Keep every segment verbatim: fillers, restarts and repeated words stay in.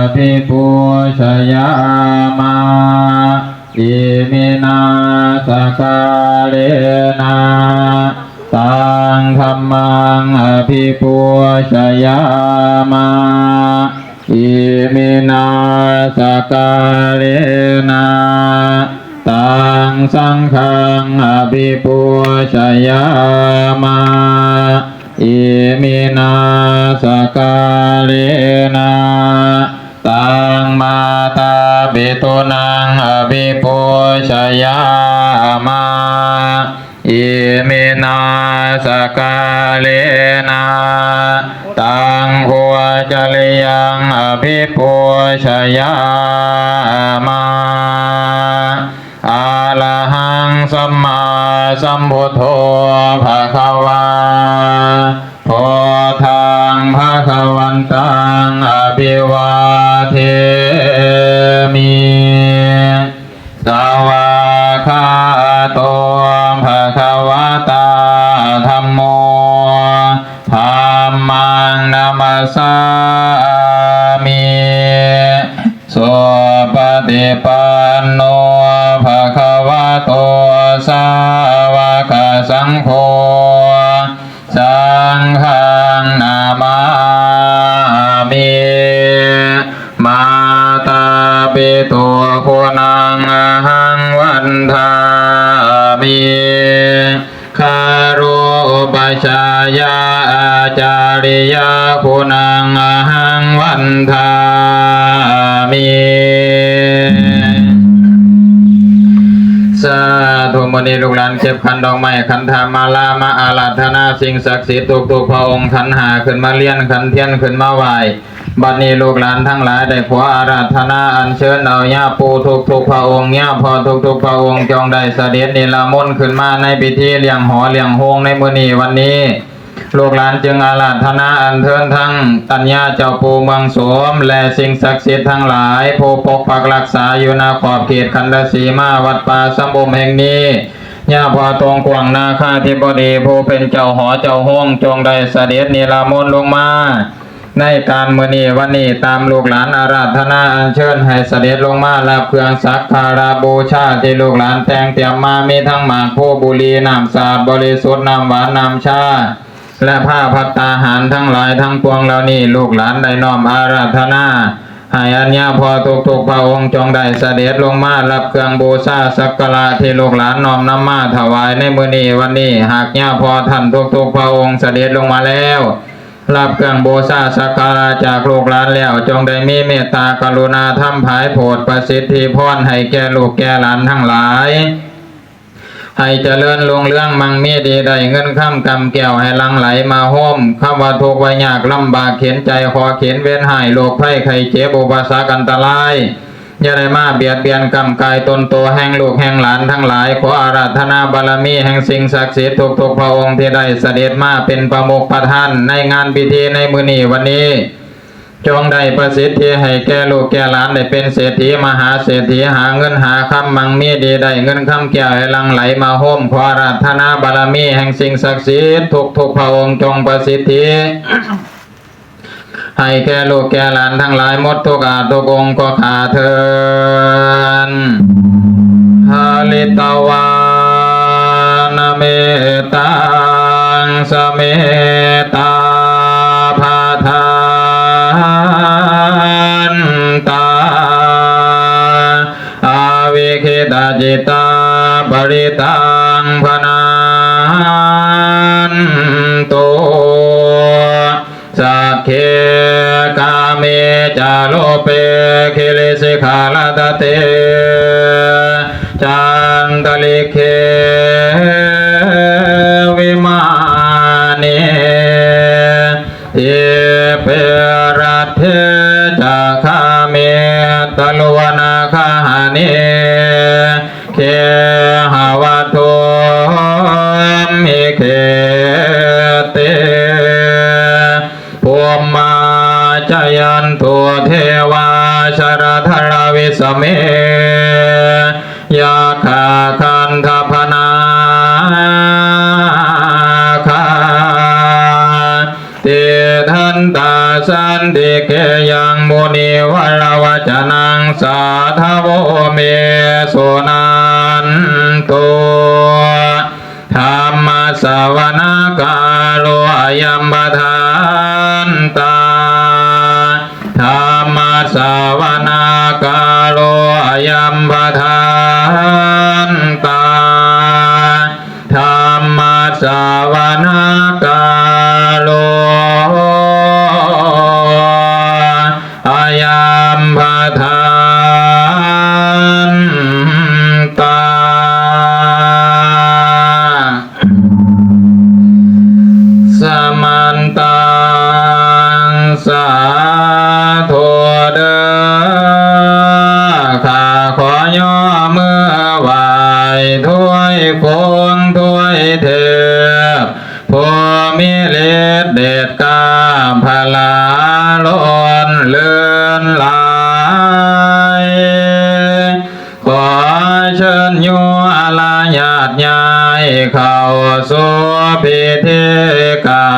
abhipūjayāma. Iminā sakkārena taṃ dhammaṃ abhipūjayāma. Iminā sakkārena taṃ saṅghaṃ abhipūjayāma. Iminā sakkārena taṃ mātāpitūnaṃ abhipūjayāma. Iminā sakkārena taṃ gocariyāṃ abhipūjayāma. Arahaṃ sammāsambuddho bhagavā, buddhaṃ bhagavantaṃ abhivādemi. Svākkhāto bhagavatā dhammo, dhammaṃ namassāmi. Supaṭipanno bhagavato sāvakasaṅgho, saṅghaṃ namāmi. Mātāpituguṇaṃ ahaṃ vandāmi. Gurūpajjhāyā ācariyaguṇaṃ ahaṃ vandāmi. สาธุ มื้อนี้ลูกหลานเก็บขันดอกไม้ ขันธามาลา มาอาราธนาสิ่งศักดิ์สิทธิ์ทุกๆพระองค์ ขันห้าขึ้นมาเรียน ขันเทียนขึ้นมาไหว้ บัดนี้ลูกหลานทั้งหลายได้ขออาราธนาอัญเชิญเอาญาปู่ทุกๆพระองค์ ญาพ่อทุกๆพระองค์ จงได้เสด็จนิรมนต์ขึ้นมาในพิธีเลี้ยงหอเลี้ยงโฮงในมื้อนี้วันนี้ ลูกหลานจึงอาราธนาอัญเชิญทั้งอัญญาเจ้าปู่เมืองโสม และสิ่งศักดิ์สิทธิ์ทั้งหลาย ผู้ปกปักรักษาอยู่ณขอบเขตคันธสีมา วัดป่าสำบมแห่งนี้ ญาพ่อตรงกว้างนาคาธิบดี ผู้เป็นเจ้าหอเจ้าโฮง จงได้เสด็จนิรมนต์ลงมา ในการมื้อนี้วันนี้ ตามลูกหลานอาราธนาอัญเชิญให้เสด็จลงมารับเครื่องสักการะบูชาที่ลูกหลานแต่งเตรียมมา มีทั้งหมากพลู บุหรี่ น้ำสะอาดบริสุทธิ์ น้ำหวาน น้ำชา และผ้าภัตตาหารทั้งหลายทั้งปวงเหล่านี้ ลูกหลานได้น้อมอาราธนา ให้อัญญาพ่อทุกๆพระองค์จงได้เสด็จลงมารับเครื่องบูชาสักการะที่ลูกหลานน้อมนำมาถวายในมื้อนี้วันนี้ หากญาพ่อท่านทุกๆพระองค์เสด็จลงมาแล้ว รับเครื่องบูชาสักการะจากลูกหลานแล้ว จงได้มีเมตตากรุณาธรรมผายโผดประสิทธิพรให้แก่ลูกแก่หลานทั้งหลาย ให้เจริญรุ่งเรืองมั่งมีดีได้เงินคำกำแก้วให้หลั่งไหลมาโฮม คำว่าทุกข์ว่ายากลำบากเข็ญใจ ขอเข็ญเวรฮ้ายโรคภัยไข้เจ็บอุปสรรคอันตราย อย่าได้มาเบียดเบียนกำกายตนโตแห่งลูกแห่งหลานทั้งหลาย ขออาราธนาบารมีแห่งสิ่งศักดิ์สิทธิ์ทุกๆพระองค์ที่ได้เสด็จมาเป็นประมุขประธานในงานพิธีในมื้อนี้วันนี้ จงได้ประสิทธิให้แก่ลูกแก่หลานได้เป็นเศรษฐีมหาเศรษฐี หาเงินหาคำมั่งมีดีได้เงินคำแก้วให้หลั่งไหลมาโฮม ขออาราธนาบารมีแห่งสิ่งศักดิ์สิทธิ์ทุกๆพระองค์จงประสิทธิ ให้แก่ลูกแก่หลานทั้งหลายหมดทุกอาทุกองค์ก็ข้าเทิน Pharitvāna mettaṃ samettambukhettha, avikkhittacittā parittaṃ bhaṇantu. Sagge kāme ca rūpe girisikharataṭe cantalikkhe vimāne, dīpe raṭṭhe ca gāme taruvanagahane gehavatthumhi khette, bhummā cāyantu devā jalathalavisame yakkhagandhabbanāgā, tiṭṭhantā santike yaṃ นิวรวจนังสาธโว เม สุนันตุ ธัมมสสวนาคาโล อะยัมปะทันตา ธัมมสสวนาคาโล อะยัมปะทันตา ธัมมสสวนาคาโล อะยัมปะทันตา สมันตัง สาธุเด้อ ข้าขอย่อมือไหว้ถ้วยฟงถ้วยเทพ ผู้มีฤทธิ์เดชกล้าพลาล้นเลื่อนหลาย ขอเชิญโยอาลาญาติยายเข้าสู่พิธีกา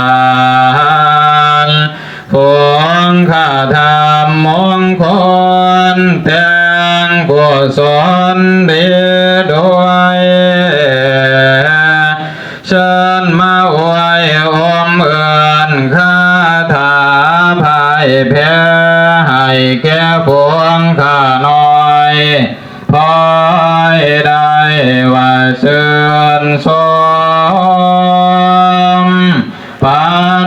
ร ฝงคาถามงคลแต่งกุศลดีด้วย เชิญมาอวยอมเอินคาถาพ่ายแพ้ ให้แก่ฝงข้าน้อย พลอยได้ว่าเชิญชม ปา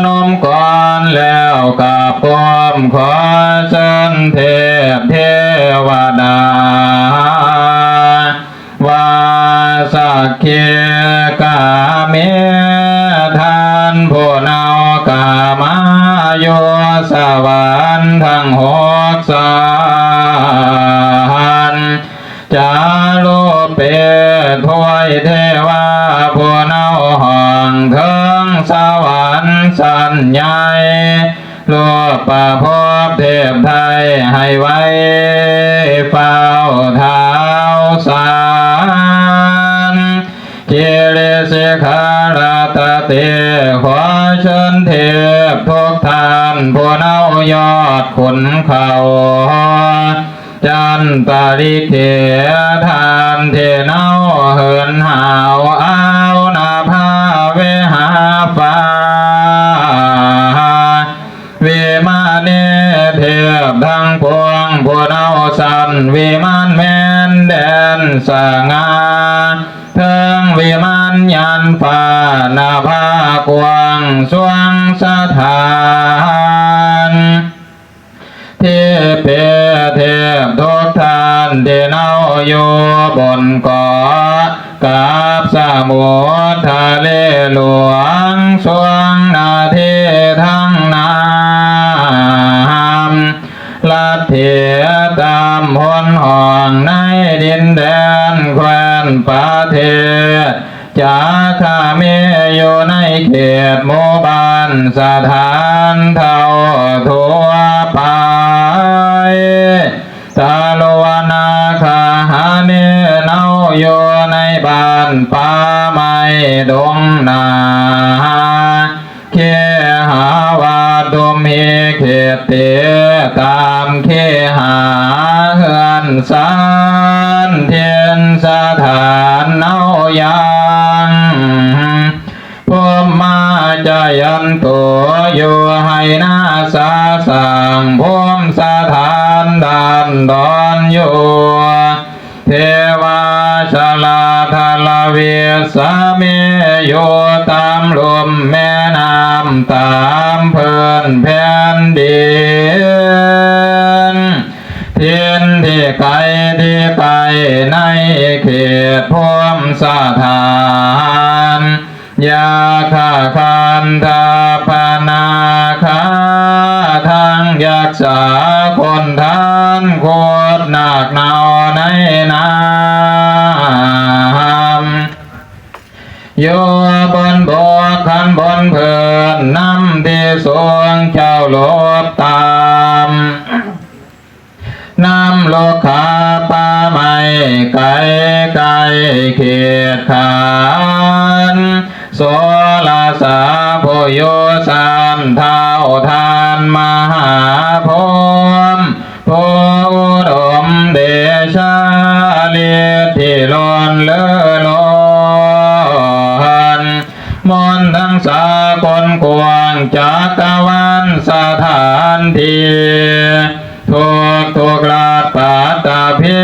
นมก่อนแล้วกราบก้มขอเชิญเทพเทวดา ว่าสักขีกาเม ท่านผู้เนาะกามาอยู่สวรรค์ทั้งหกสัน จารุเปตถวยเทวา ผู้เนาะห้องเถิงสวรรค์สันใหญ่ รูปประพบเทพไทยให้ไว ฟ้าวเท้าสารกิริสิขารตะเต ขอเชิญเทพทุกท่าน ผู้เนาะยอดขุนเขา จันตริเก ท่านที่เนาะเหินหาว เอานาภาเวหาฟ้า วิมานเทพทั้งปวง ผู้เนาะสันวิมานแม่นแดนสง่า เทิงวิมานยานฟ้านาภากว้างสวงสถาน ที่เปเทพทุกท่านที่เนาะอยู่บนเกาะ กับสมุทรทะเลหลวง สวงนาทีทั้งน้ำ ลัทธิตามหนห้องในดินแดนแคว้นประเทศ จาคาเมอยู่ในเขตหมู่บ้านสถานเท่าทั่วไป ตาลุวนาคาหาเนเนาอยู่ในบ้านป่าไม้ดงนา เคหาวาตุมหิเขตเต ตามเคหาเฮือนซานเทียนสถานเนายัง พรหมาจายันโตอยู่ให้นาสาสร้างพรหมสถานด้านดอนอยู่ เทวาชลาธลวิสาเมอยู่ตามลุ่มแม่น้ำตามพื้นแผ่นดิน ทินที่ไกลที่ไกลในเขตพรหมสถาน ยาขาคันทาปนาคา ทั้งยักษ์สาคนทานโคตรนาคเนาในน้ำ อยู่บนบกขันบนพื้นน้ำที่สูงเจ้าหลบตาม น้ำโลกขาป่าไม้ไกลไกลเขตขาน โสรสาผู้อยู่สานเท้าทานมหาพรหม ทุกทุกรัฐปัตตภี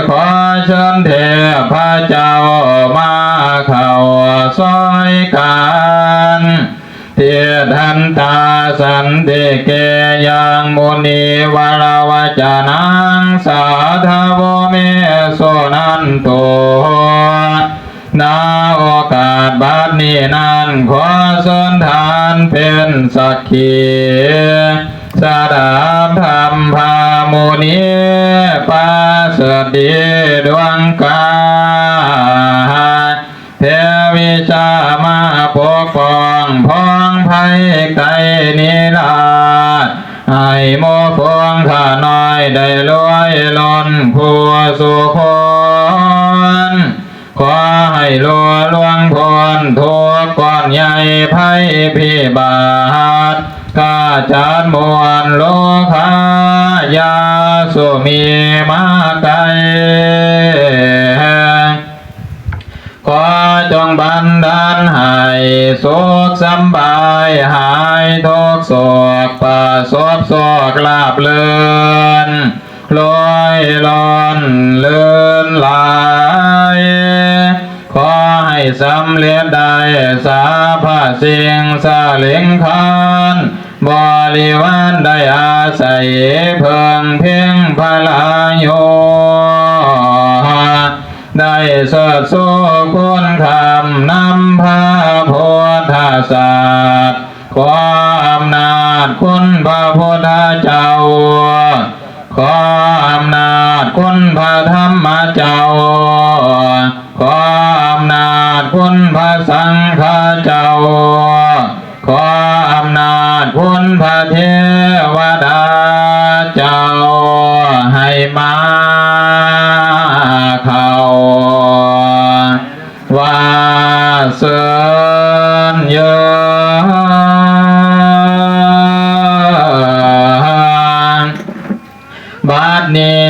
ขอเชิญเทพเจ้ามาเข้าซอยกัน ทิฏฐันตาสันติเก ยังมุนีวรวจนัง สาธโวเมสุนันตุ ณ โอกาสบัดนี้นั้น ขอเชิญทานเป็นสักขี สดับธรรมพระมุนี ประเสริฐดีดวงกาย แผ่วิชามาปกป้อง พ้องภัยไกลนิราช ให้หมู่ปวงข้าน้อยได้รวยล้นคู่สู่คน ขอให้หลุดล่วงพ้นทุกข์ก้อนใหญ่ภัยพิบัติ ข้าจัดมวลโรคายาสุมีมาไกล ขอจงบันดาลให้สุขสำบายหายทุกข์โศก ประสบโชคลาภเลื่อน รวยล้นเลื่อนหลาย ขอให้สำเร็จได้สรรพสิ่ง สลิงคารบริวารได้อาศัย เพิ่งเพ็งพลาโย ได้เสิดสู้คุณคำนำพระพุทธศาสนา ขออำนาจคุณพระพุทธเจ้า ขออำนาจคุณพระธรรมเจ้า ขออำนาจคุณพระสังฆเจ้า ขออำนาจคุณพระเทวดาเจ้า ให้มาเข้า ว่าเสิญเยิน บัดนี้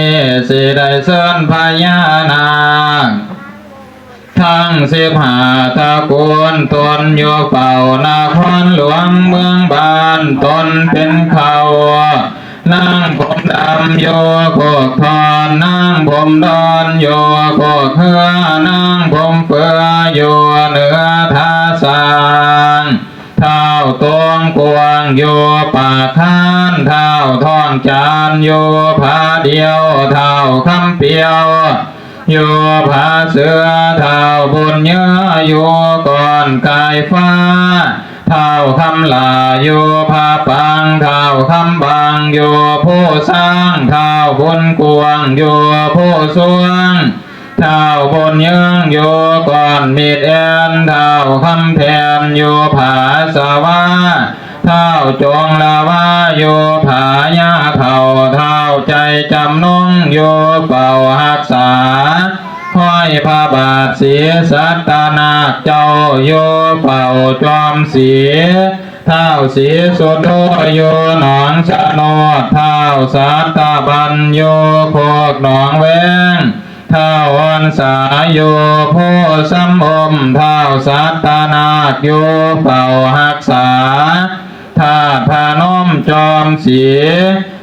สิได้เสิญพญานาค ทั้งสิบห้าตระกูล ตนอยู่เฝ้านครหลวงเมืองบาน ตนเป็นเขา นางผมดำอยู่โคกทอน นางผมดอนอยู่โคกเฮือ นางผมเปืออยู่เหนือท่าสาง ท้าวตวงกวางอยู่ปากคาน ท้าวทองจานอยู่ผาเดียว ท้าวคำเปียวอยู่ผาเสือ ท้าวบุญเยืออยู่ก้อนกายฟ้า ท้าวคำหลาอยู่ผาปาง ท้าวคำบางอยู่ผู้สร้าง ท้าวบุญกวางอยู่ผู้สวง ท้าวบุญเยืองอยู่ก้อนมีดแอน ท้าวคำแพนอยู่ผาสะวา ท้าวจงละวาอยู่ผายาเฒ่า ท้าวใจจำนงอยู่เฝ้ารักษา ห้อยพระบาทศรีสัตตนาคเจ้าอยู่เฝ้าจอมศรี ท้าวศรีสุโธอยู่หนองสะโนด ท้าวสัตตบัญอยู่โคกหนองแวง ท้าวอ่อนสาอยู่ผู้สำอม ท้าวสัตตนาคอยู่เฝ้ารักษา ธาตุพนมจอมศรี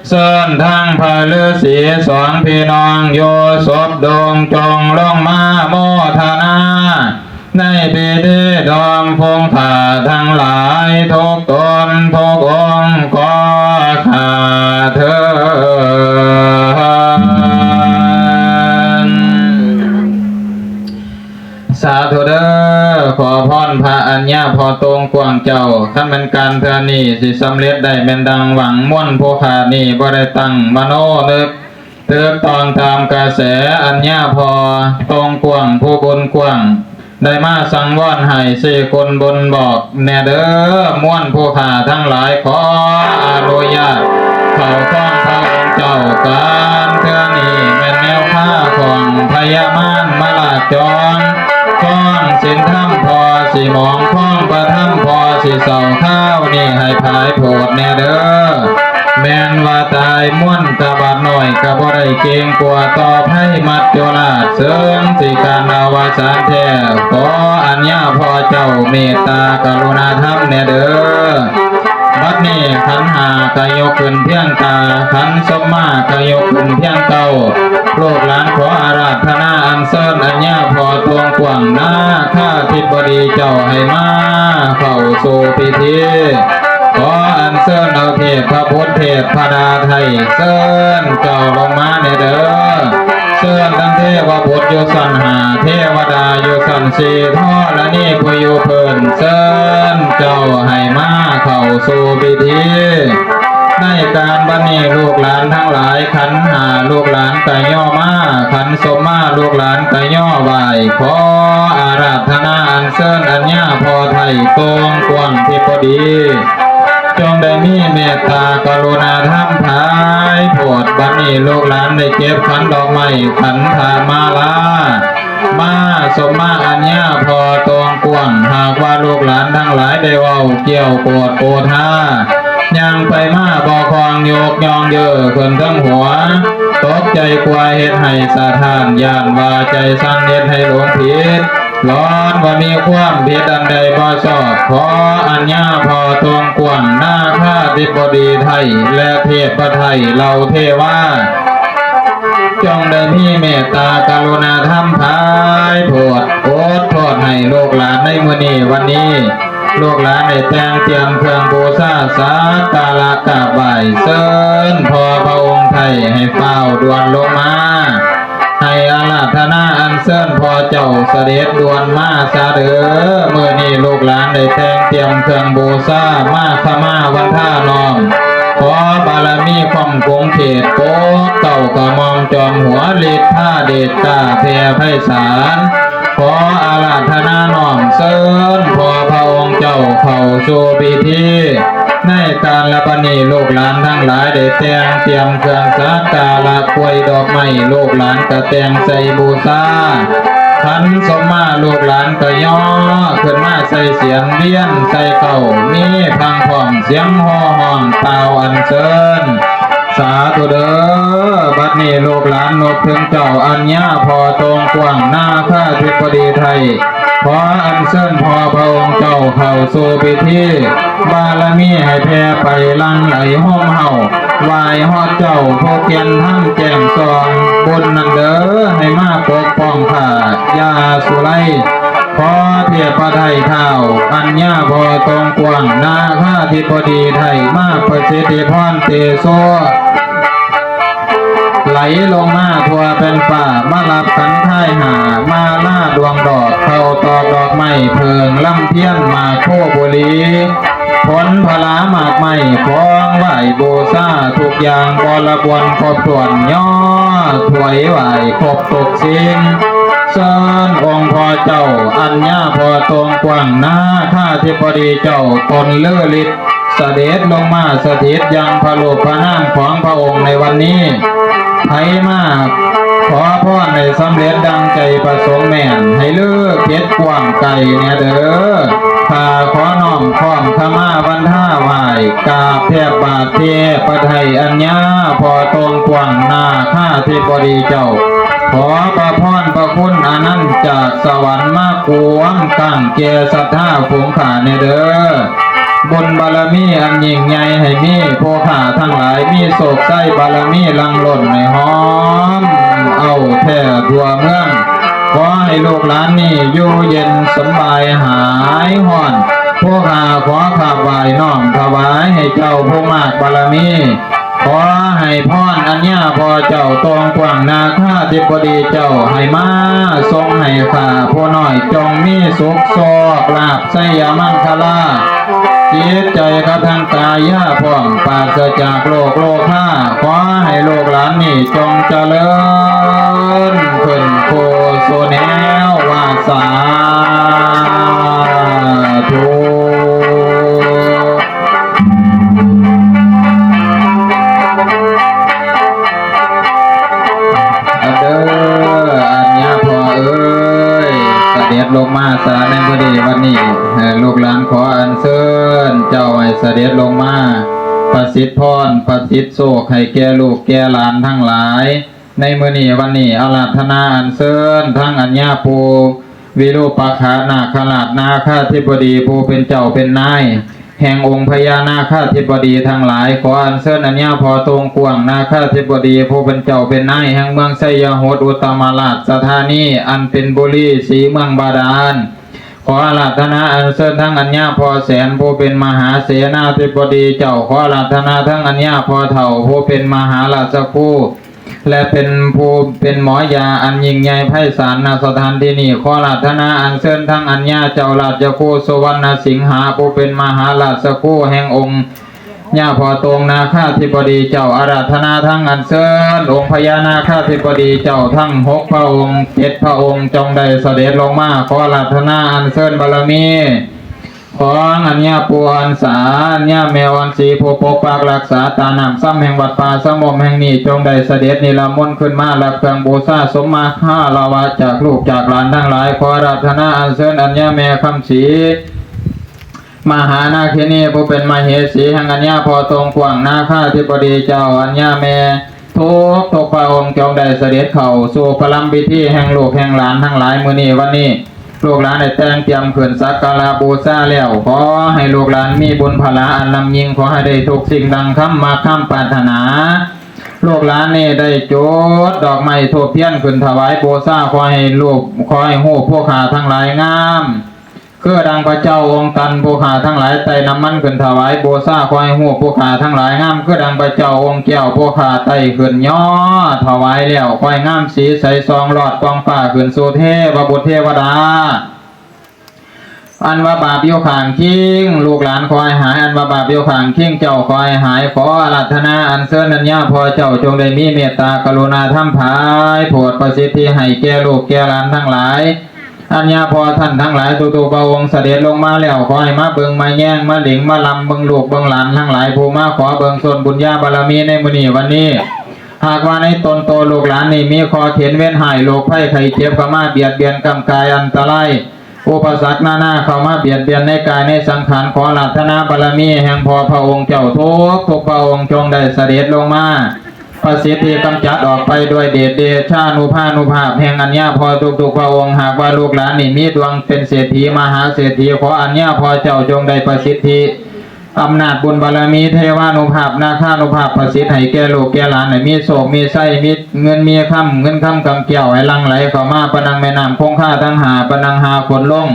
เชิญทั้งพระฤาษีสองพี่น้องอยู่ศพดงจงลงมาโมทนา ในพิธีดองพงษ์ข้าทั้งหลายทุกตนทุกองค์ขอข้าเทิน สาธุเด้อ ขอพรพระอัญญาพ่อตรงกว้างเจ้า คันแม่นการเทื่อนี้สิสำเร็จได้แม่นดังหวัง มวลผู้ข้านี้บ่ได้ตั้งมโนนึก ถูกต้องตามกระแสอัญญาพ่อตรงกว้างผู้บุญกว้าง ได้มาสังวรให้สี่คนบนบอกแน่เด้อ มวลผู้ข้าทั้งหลายขออนุญาตเข้าคล้องพระองค์เจ้า การเทื่อนี้แม่นแนวพาของพญามารมาลากจอง คล้องศีลธรรมพ่อสิหมอง คล้องพระธรรมพ่อสิเศร้า คราวนี้ให้ผายโผดแน่เด้อ แม่นว่าตายมวลตาบาดน้อยก็บ่ได้เกรงกลัวต่อภัยมัจจุราช เสิงสิการอวสานแท้ ขออัญญาพ่อเจ้าเมตตากรุณาธรรมแน่เด้อ บัดนี้ขันห้าก็ยกขึ้นเพียงเก้า ขันสมมาก็ยกขึ้นเพียงเก้า ลูกหลานขออาราธนาอัญเชิญอัญญาพ่อตวงกว้างนาคาธิบดีเจ้าให้มาเข้าสู่พิธี ขออัญเชิญเอาเทพบุตรเทพดาไทยเชิญเจ้าลงมาแน่เด้อ เชิญทั้งเทวบุตรอยู่ชั้นห้า เทวดาอยู่ชั้นสี่ ธรณีผู้อยู่พื้น เชิญเจ้าให้มาเข้าสู่พิธี ในการบัดนี้ลูกหลานทั้งหลาย ขันห้าลูกหลานก็ย่อมา ขันสมมาลูกหลานก็ย่อไหว้ ขออาราธนาอัญเชิญอัญญาพ่อไทยตวงกว้างธิบดี จงได้มีเมตตากรุณาธรรมผายโผด บัดนี้ลูกหลานได้เก็บขันดอกไม้ขันธามาลา มาสมมาอัญญาพ่อตวงกว้าง หากว่าลูกหลานทั้งหลายได้เว้าเกี่ยวโกรธโกธา ย่างไปมาบ่คล่องยกย่องเยอะขึ้นทั้งหัว ตกใจกลัวเฮ็ดให้สะท้าน ย่านว่าใจสั่นเฮ็ดให้หลงผิด ร้อนว่ามีความผิดอันใดบ่ชอบ ขออัญญาพ่อตวงกว้างนาคาธิบดีไทย และเทพไทยเหล่าเทวา จงได้มีเมตตากรุณาธรรมผายโผด อดโทษให้ลูกหลานในมื้อนี้วันนี้ ลูกหลานได้แต่งเตรียมเครื่องบูชาสักการะกราบไหว้เชิญพ่อพระองค์ไทยให้ฟ้าวด่วนลงมา ให้อาราธนาอัญเชิญพ่อเจ้าเสด็จด่วนมาซะเด้อ มื้อนี้ลูกหลานได้แต่งเตรียมเครื่องบูชามาขมาวันทาน้อม ขอบารมีความคงเขตโปรดเกล้ากระหม่อมจอมหัวฤทธาเดชกล้าแผ่ไพศาล ขออาราธนาน้อมเชิญพ่อพระองค์เจ้าเข้าสู่พิธี ในการละบัดนี้ลูกหลานทั้งหลายได้แต่งเตรียมเครื่องสักการะกล้วยดอกไม้ ลูกหลานก็แต่งใส่บูชา ขันสมมาลูกหลานก็ย่อขึ้นมาใส่เสียงเวียนใส่เก้า มีพังพร้อมเสียงฮ้อฮ้องเป่าอัญเชิญ สาธุเด้อ บัดนี้ลูกหลานนบถึงเจ้าอัญญาพ่อตวงกว้างนาคาธิบดีไทย ขออัญเชิญพ่อพระองค์เจ้าเข้าสู่พิธี บารมีให้แผ่ไปหลั่งไหลโฮมเฮา ไหว้ฮอดเจ้าผู้เกียรติธรรมแจ้งส่อง บุญนั้นเด้อให้มาปกป้องข้า อย่าสุไล ขอเทพไทยท้าวอัญญาพ่อตวงกว้างนาคาธิบดีไทยมาประสิทธิพรเตโช ไหลลงมาทั่วแผ่นฟ้า มารับขันคายห้า มาลาดวงดอก เข้าตอกดอกไม้เผิงลำเทียนหมากโพธิ์บุหรี ผลผลาหมากไม้ของไหว้บูชาทุกอย่างบริบูรณ์ครบถ้วน ย่อถวายไหว้ครบทุกสิ่ง เชิญองค์พ่อเจ้าอัญญาพ่อตวงกว้างนาคาธิบดีเจ้าตนฤทธิ์ เสด็จลงมาสถิตยังพระรูปพระนามของพระองค์ในวันนี้ ไผมาขอพรให้สำเร็จดังใจประสงค์แม่น ให้เลิกเก็ดกว้างไกลเนี่ยเด้อ ข้าขอน้อมค้อมขมาวันทาไหว้ กราบแทบบาทเทพไทยอัญญาพ่อตรงกว้างนาคาธิบดีเจ้า ขอพระพรพระคุณอานันต์จากสวรรค์มากวมตั้งแก่ศรัทธาฝูงข้าเนี่ยเด้อ บุญบารมีอันยิ่งใหญ่ให้มี ผู้ข้าทั้งหลายมีโชคชัยบารมีหลั่งล้นให้หอม เอาแท้ทั่วเมือง ขอให้ลูกหลานนี่อยู่เย็นสำบายหายฮ้อน ผู้ข้าขอขับไหว้น้อมถวายให้เจ้าผู้มากบารมี ขอให้พรอัญญาพ่อเจ้าตรงกว้างนาคาธิบดีเจ้าให้มาทรงให้ข้าผู้น้อยจงมีสุขโชคลาภ ชัยมังคลา จิตใจกับทางกายอย่าพร่องปราศจากโรคโรคา ขอให้ลูกหลานนี่จงเจริญขึ้นคู่สู่แนวว่าสาธุ อันเด้อ อัญญาพ่อเอ้ย เสด็จลงมาสาในมื้อนี้วันนี้ เอ่อ ลูกหลานขออัญเชิญเจ้าให้เสด็จลงมา ประสิทธิ์พร ประสิทธิ์โชคให้แก่ลูกแก่หลานทั้งหลาย ในมื้อนี้วันนี้อาราธนาอัญเชิญทั้งอัญญาปู่วิรูปักขานาคราชนาคาธิบดีผู้เป็นเจ้าเป็นนาย แห่งองค์พญานาคาธิบดีทั้งหลาย ขออัญเชิญอัญญาพ่อโต่งกว้างนาคาธิบดี ผู้เป็นเจ้าเป็นนายแห่งเมืองไชยโหดอุตตมราชธานี อันเป็นบุรีสีเมืองบาดาล ขออาราธนาอัญเชิญทั้งอัญญาพ่อแสน ผู้เป็นมหาเสนาธิบดีเจ้า ขออาราธนาทั้งอัญญาพ่อเฒ่า ผู้เป็นมหาราชครู และเป็นผู้เป็นหมอยาอันยิ่งใหญ่ไพศาล ณ สถานที่นี้ ขออาราธนาอัญเชิญทั้งอัญญาเจ้าราชครูสุวรรณสิงหา ผู้เป็นมหาราชครูแห่งองค์ญาพ่อโต่งนาคาธิบดีเจ้า อาราธนาทั้งอัญเชิญองค์พญานาคาธิบดีเจ้าทั้งหกพระองค์ เจ็ดพระองค์ จงได้เสด็จลงมา ขออาราธนาอัญเชิญบารมี ของอัญญาปู่อัญสา อัญญาแม่อ่อนศรี ผู้ปกปักรักษาตาน้ำซ้ำแห่งวัดป่าสะมมแห่งนี้ จงได้เสด็จนิรมนต์ขึ้นมารับเครื่องบูชาสมมาคารวะจากลูกจากหลานทั้งหลาย ขออาราธนาอัญเชิญอัญญาแม่คำศรี มหานาคินี ผู้เป็นมเหสีแห่งอัญญาพ่อโต่งกว้างนาคาธิบดีเจ้า อัญญาแม่ ทุกทุกพระองค์จงได้เสด็จเข้าสู่ประลัมพิธีแห่งลูกแห่งหลานทั้งหลายมื้อนี้วันนี้ ลูกหลานได้แต่งเตรียมขึ้นสักการะบูชาแล้ว ขอให้ลูกหลานมีบุญพละอันล้ำยิ่ง ขอให้ได้ทุกสิ่งดังคำมาคำปรารถนา ลูกหลานนี่ได้จุดดอกไม้ธูปเทียนขึ้นถวายบูชา ขอให้ลูก ขอให้ฮูปผู้ข้าทั้งหลายงาม คือดังพระเจ้าองค์ตัน ผู้ข้าทั้งหลายไต้น้ำมันขึ้นถวายบูชา ขอให้ฮูปผู้ข้าทั้งหลายงาม คือดังพระเจ้าองค์แก้ว ผู้ข้าไต้ขึ้นย่อถวายแล้ว ขอให้งามสีใสส่องลอดป่องฟ้าขึ้นสู่เทวบุตรเทวดา อันว่าบาปอยู่ข้างคิง ลูกหลานขอให้หาย อันว่าบาปอยู่ข้างคิง เจ้าขอให้หาย ขออาราธนาอัญเชิญอัญญาพ่อเจ้าจงได้มีเมตตากรุณาธรรมผายโผดประสิทธิให้แก่ลูกแก่หลานทั้งหลาย อัญญาพ่อท่านทั้งหลายทุกๆพระองค์เสด็จลงมาแล้ว ขอให้มาเบิ่งมาแยงมาหลิงมาลำเบิ่งลูกเบิ่งหลานทั้งหลาย ผู้มาขอเบิ่งส่วนบุญญาบารมีในมื้อนี้วันนี้ หากว่าในตนโตลูกหลานนี่มีข้อเข็ญเวรฮ้ายโรคภัยไข้เจ็บเข้ามาเบียดเบียนกำกายอันตราย อุปสรรคนานาเข้ามาเบียดเบียนในกายในสังขาร ขออาราธนาบารมีแห่งพ่อพระองค์เจ้าทุกทุกพระองค์จงได้เสด็จลงมา ประสิทธิกำจัดออกไปด้วยเดชเดชานุภานุภาพแห่งอัญญาพ่อทุกๆพระองค์ หากว่าลูกหลานนี่มีดวงเป็นเศรษฐีมหาเศรษฐี ขออัญญาพ่อเจ้าจงได้ประสิทธิอำนาจบุญบารมีเทวานุภาพนาคานุภาพประสิทธิ์ให้แก่ลูกแก่หลานให้มีโชคมีชัยมีเงินมีคำเงินคำกำแก้วให้หลั่งไหลเข้ามาปะนังแม่น้ำคงคาทั้งห้าปะนังหาฝนลง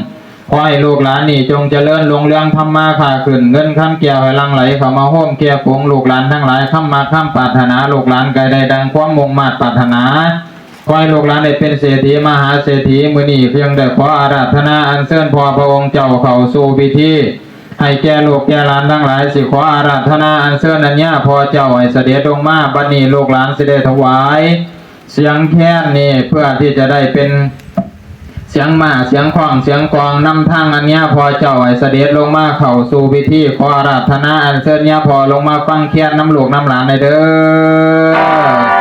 ขอให้ลูกหลานนี่จงเจริญรุ่งเรืองทำมาค้าขึ้น เงินคำแก้วให้หลั่งไหลเข้ามาโฮมแก่ฝูงลูกหลานทั้งหลาย คำมาคำปรารถนาลูกหลานก็ได้ดังความมุ่งมาดปรารถนา ขอให้ลูกหลานได้เป็นเศรษฐีมหาเศรษฐี มื้อนี้เพียงได้ขออาราธนาอัญเชิญพ่อพระองค์เจ้าเข้าสู่พิธี ให้แก่ลูกแก่หลานทั้งหลาย สิขออาราธนาอัญเชิญอัญญาพ่อเจ้าให้เสด็จลงมา บัดนี้ลูกหลานสิได้ถวาย เสียงแคนนี่เพื่อที่จะได้เป็นเสียงม้าเสียงค้องเสียงกลองนำทางอัญญาพ่อเจ้าให้เสด็จลงมาเข้าสู่พิธีขออาราธนาอัญเชิญญาพ่อลงมาฟังแคนนำลูกนำหลานได้เด้อ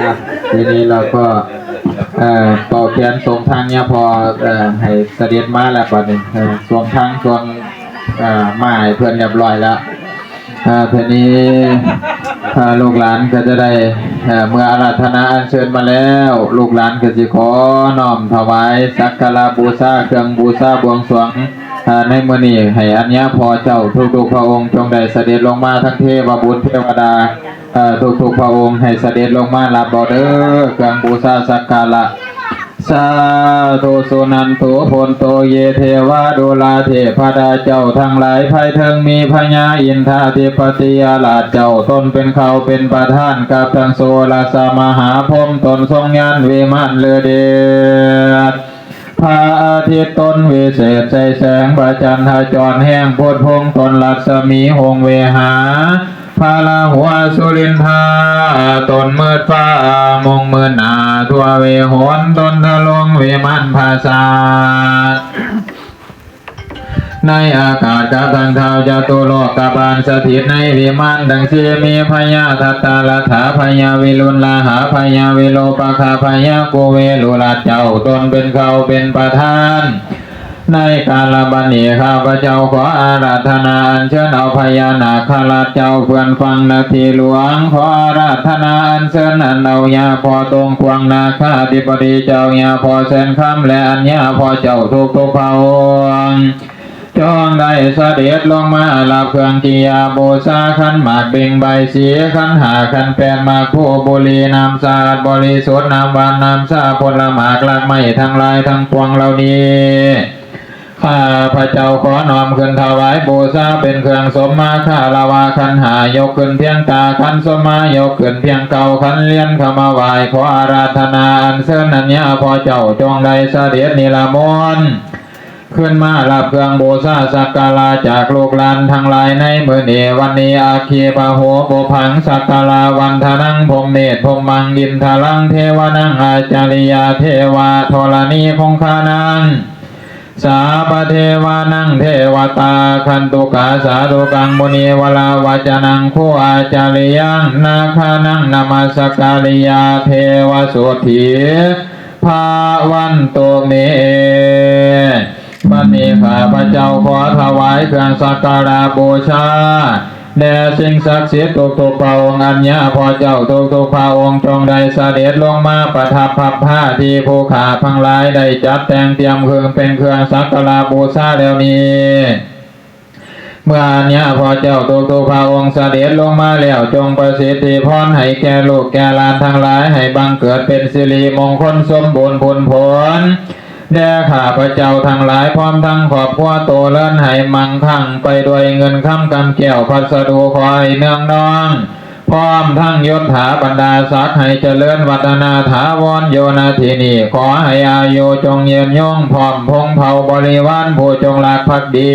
อ่ะ ทีนี้เราก็ เอ่อ เป่าแคนส่งทางเนี่ยพอ เอ่อ ให้เสด็จมาแล้วบัดนี้ เอ่อ ส่งทางส่ง เอ่อ มาให้เพิ่นเรียบร้อยแล้ว เอ่อ ทีนี้ เอ่อ ลูกหลานก็จะได้ เอ่อ เมื่ออาราธนาอัญเชิญมาแล้ว ลูกหลานก็สิขอน้อมถวายสักการะบูชาเครื่องบูชาบวงสรวง เอ่อ ในมื้อนี้ให้อัญญาพ่อเจ้าทุกๆพระองค์จงได้เสด็จลงมาทั้งเทพบุตรเทวดา เอ่อ ทุกๆพระองค์ให้เสด็จลงมารับเอาเด้อเครื่องบูชาสักการะ สาธุ สุนันตุ โพนโต เย เทวา ดูราเทพดาเจ้าทั้งหลาย ภายเทิงมีพญาอินทาธิปติอาราชเจ้า ตนเป็นเขาเป็นประธานกับทั้งโสรสมหาพรหม ตนทรงยานวิมานฤทธิ์เดช พระอาทิตย์ตนวิเศษใสแสง พระจันทร์ทจรแห้งโพธิ์พงษ์ตนรัศมีหงเวหา พระราหัวสุรินทาตนมืดฟ้า มงมืดหนาทั่วเวหน ตนทะลวงวิมานปราสาท ในอากาศกับทั้งท้าวจตุโลกบาล สถิตในวิมานทั้งสี่ มีพญาทัตตรัฐา พญาวิรุฬลาหา พญาวิโรปคา พญากุเวรุราชเจ้า ตนเป็นเขาเป็นประธาน ในกาลบัดนี้ข้าพเจ้าขออาราธนาอัญเชิญเอาพญานาคราชเจ้าเพื่อนฟังนาทีหลวง ขออาราธนาอัญเชิญอันเอาญาพ่อตรงขวางนาคาธิปดีเจ้าญาพ่อแสนคำและอัญญาพ่อเจ้าทุกทุกๆพระองค์ จงได้เสด็จลงมารับเครื่องกิยาบูชาขันหมากเบ่งใบายสีขันห้าขันแปดหมากพลูบุหรี่น้ำสะอาดบริสุทธิ์น้ำหวานน้ำชาผลหมากรากไม้ทั้งหลายทั้งปวงเหล่านี้ ข้าพระเจ้าขอน้อมขึ้นถวายบูชาเป็นเครื่องสมมาคารวะขันห้ายกขึ้นเพียงตาขันสมมายกขึ้นเพียงเก้าขันเลียนเข้ามาไหว้ขออาราธนาอัญเชิญอัญญาพ่อเจ้าจงได้เสด็จนิรมนต์ ขึ้นมารับเครื่องบูชาสักการะจากลูกหลานทั้งหลายในมื้อนี้วันนี้ อัคคีปะโหปุพพังสักการะวันทนังพรหมเมธพรหมังอินทรังเทวานังอาจาริยาเทวาธรณีคงคานัง สาปเทวานังเทวตาคันตุกาสาธุกังมุนีวราวาจนังคู่อาจาริยังนาคานังนามัสการิยาเทวสุธี พระวันตุเม บัดนี้ข้าพระเจ้าขอถวายเครื่องสักการะบูชาแด่สิ่งศักดิ์สิทธิ์ทุกๆพระองค์อัญญาพ่อเจ้าทุกๆพระองค์จงได้เสด็จลงมาประทับพับผ้าที่ผู้ข้าทั้งหลายได้จัดแต่งเตรียมเครื่องเป็นเครื่องสักการะบูชาแล้วนี้ เมื่ออัญญาพ่อเจ้าทุกๆพระองค์เสด็จลงมาแล้วจงประสิทธิพรให้แก่ลูกแก่หลานทั้งหลายให้บังเกิดเป็นสิริมงคลสมบูรณ์ผลผลแด่ข้าพระเจ้าทั้งหลายพร้อมทั้งครอบครัวโตเลินให้มั่งคั่งไปด้วยเงินคำกำแก้วพัสดุขอให้เนืองนอง พร้อมทั้งยศถาบรรดาศักดิ์ให้เจริญวัฒนาถาวรอยู่ณที่นี่ขอให้อายุจงยืนยงพร้อมพงษ์เผ่าบริวารผู้จงรักภักดี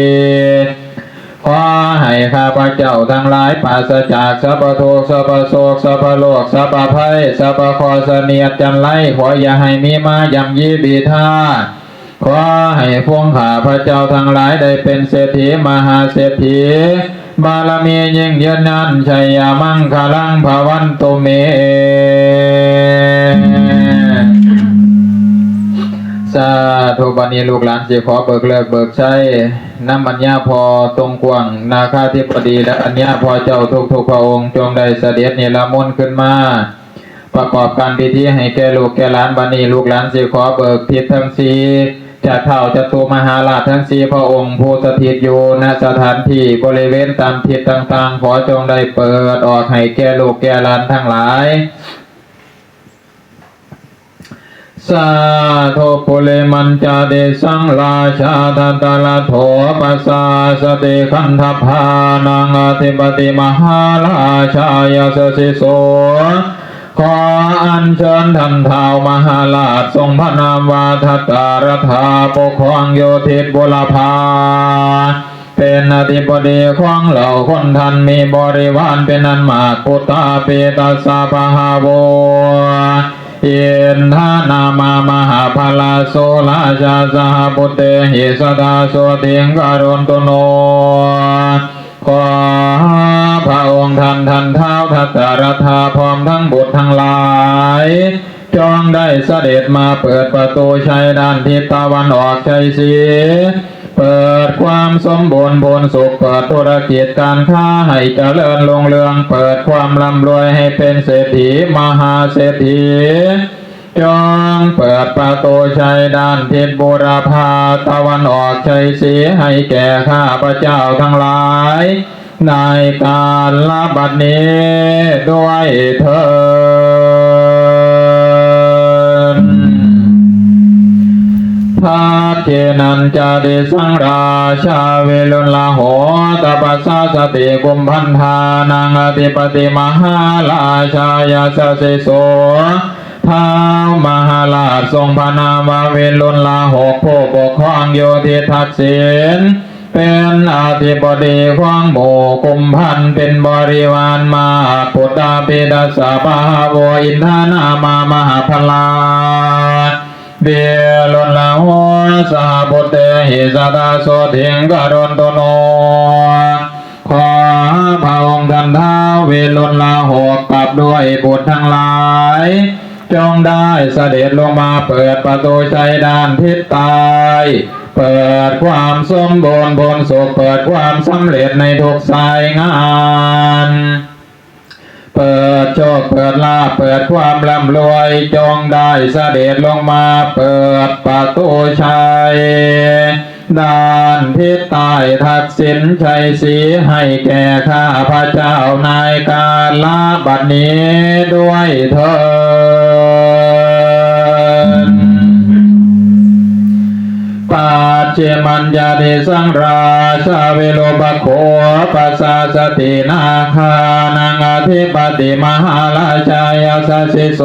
ขอให้ข้าพเจ้าทั้งหลายปราศจากสัพพทุกข์สัพพโศกสัพพโรคสัพพภัยสัพพเคราะห์เสนียดจัญไรขออย่าให้มีมาย่ำยีบีทา ขอให้พวกข้าพระเจ้าทั้งหลายได้เป็นเศรษฐีมหาเศรษฐี บารมียิ่งยืนนานชัยมังคลังพวันตุเม สาธุ บัดนี้ลูกหลานสิขอเบิกฤกษ์เบิกชัยนำอัญญาพ่อตรงกว้างนาคาธิปดีและอัญญาพ่อเจ้าทุกๆพระองค์จงได้เสด็จนิรมนต์ขึ้นมา ประกอบการพิธีให้แก่ลูกแก่หลานบัดนี้ลูกหลานสิขอเบิกทิศทั้งสี่จากท้าวจตุมหาราชทั้งสี่พระองค์ผู้สถิตอยู่ณสถานที่บริเวณตามทิศต่างๆ ขอจงได้เปิดออกให้แก่ลูกแก่หลานทั้งหลาย สาธุ ปุริมัญจาติสังราชาทันตรัตโถปัสสาสติขันธพานังอธิปติมหาราชายสสิโส ขออัญเชิญท่านท้าวมหาราชทรงพระนามว่าทัตตารัฐาปกครองโยธิตบุรพา เป็นอธิบดีของเหล่าคนทันมีบริวารเป็นอันมาก ปุตตาปิตัสสะปะหาโว อินทานามามหาพลาโสราชาสหปุตเตหิสดาโสติงกโรนตุโน ขอพระองค์ท่าน ท่านท้าวทัตตรัฐา พร้อมทั้งบุตรทั้งหลาย จงได้เสด็จมาเปิดประตูชัยด้านทิศตะวันออกชัยศรี เปิดความสมบูรณ์พูนสุข เปิดธุรกิจการค้าให้เจริญรุ่งเรือง เปิดความร่ำรวยให้เป็นเศรษฐี มหาเศรษฐี จงเปิดประตูชัยด้านทิศบูรพาตะวันออกชัยศรี ให้แก่ข้าพเจ้าทั้งหลาย ในกาลบัดนี้ด้วยเทอญ ทักขิณัญจาติสังราชา วิรุลโหตปัสสาสติ กุมภัณฑานังอธิปติ มหาราชายาสสิโส ท้าวมหาราชทรงพระนามว่าวิรุลโหต ผู้ปกครองอยู่ที่ทักษิณ เป็นอธิบดีของหมู่กุมภัณฑ์ เป็นบริวารมาก ปุตตาปิตัสสะ บาหโว อินทานามะ มหาพลา วิรุลโหต สหปุตเตหิ สะทาโสติง กะรันตุโน ขอพระองค์ท่านท้าววิรุลโหต กับด้วยบุตรทั้งหลาย จงได้เสด็จลงมาเปิดประตูชัยด้านทิศใต้ เปิดความสมบูรณ์พูนสุข เปิดความสำเร็จในทุกสายงาน เปิดโชค เปิดลาภ เปิดความร่ำรวย จงได้เสด็จลงมาเปิดประตูชัย ด้านทิศใต้ทักษิณชัยศรี ให้แก่ข้าพเจ้าในกาลบัดนี้ด้วยเทอญ ปัจฉิมัญจาติสังราชา วิรูปโขปัสสาสติ นาคานังอธิปติ มหาราชายาสสิโส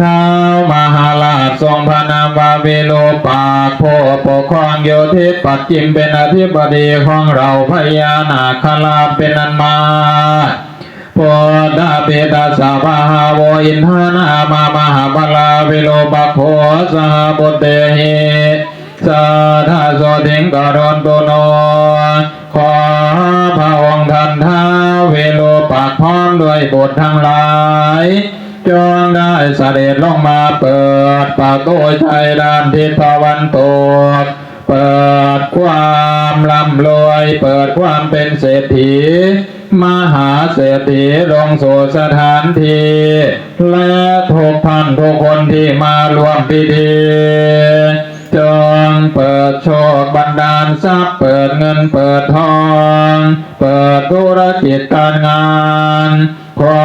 ท้าวมหาราชทรงพระนามว่าวิรูปักษ์ ผู้ปกครองอยู่ทิศปัจฉิม เป็นอธิบดีของเหล่าพญานาคราชเป็นอันมาก ปุตตาปิตัสสะ บาหโว อินทานามะ มหาพลา วิรูปโข สหปุตเตหิ สะทาโสติง กะรันตุโน ขอพระองค์ท่านท้าววิรูปักษ์พร้อมด้วยบุตรทั้งหลาย จงได้เสด็จลงมาเปิดประตูชัยด้านทิศตะวันตก เปิดความร่ำรวย เปิดความเป็นเศรษฐี มหาเศรษฐีลงสู่สถานที่ และทุกท่านทุกคนที่มาร่วมพิธี จงเปิดโชคบันดาลทรัพย์ เปิดเงินเปิดทอง เปิดธุรกิจการงาน ขอ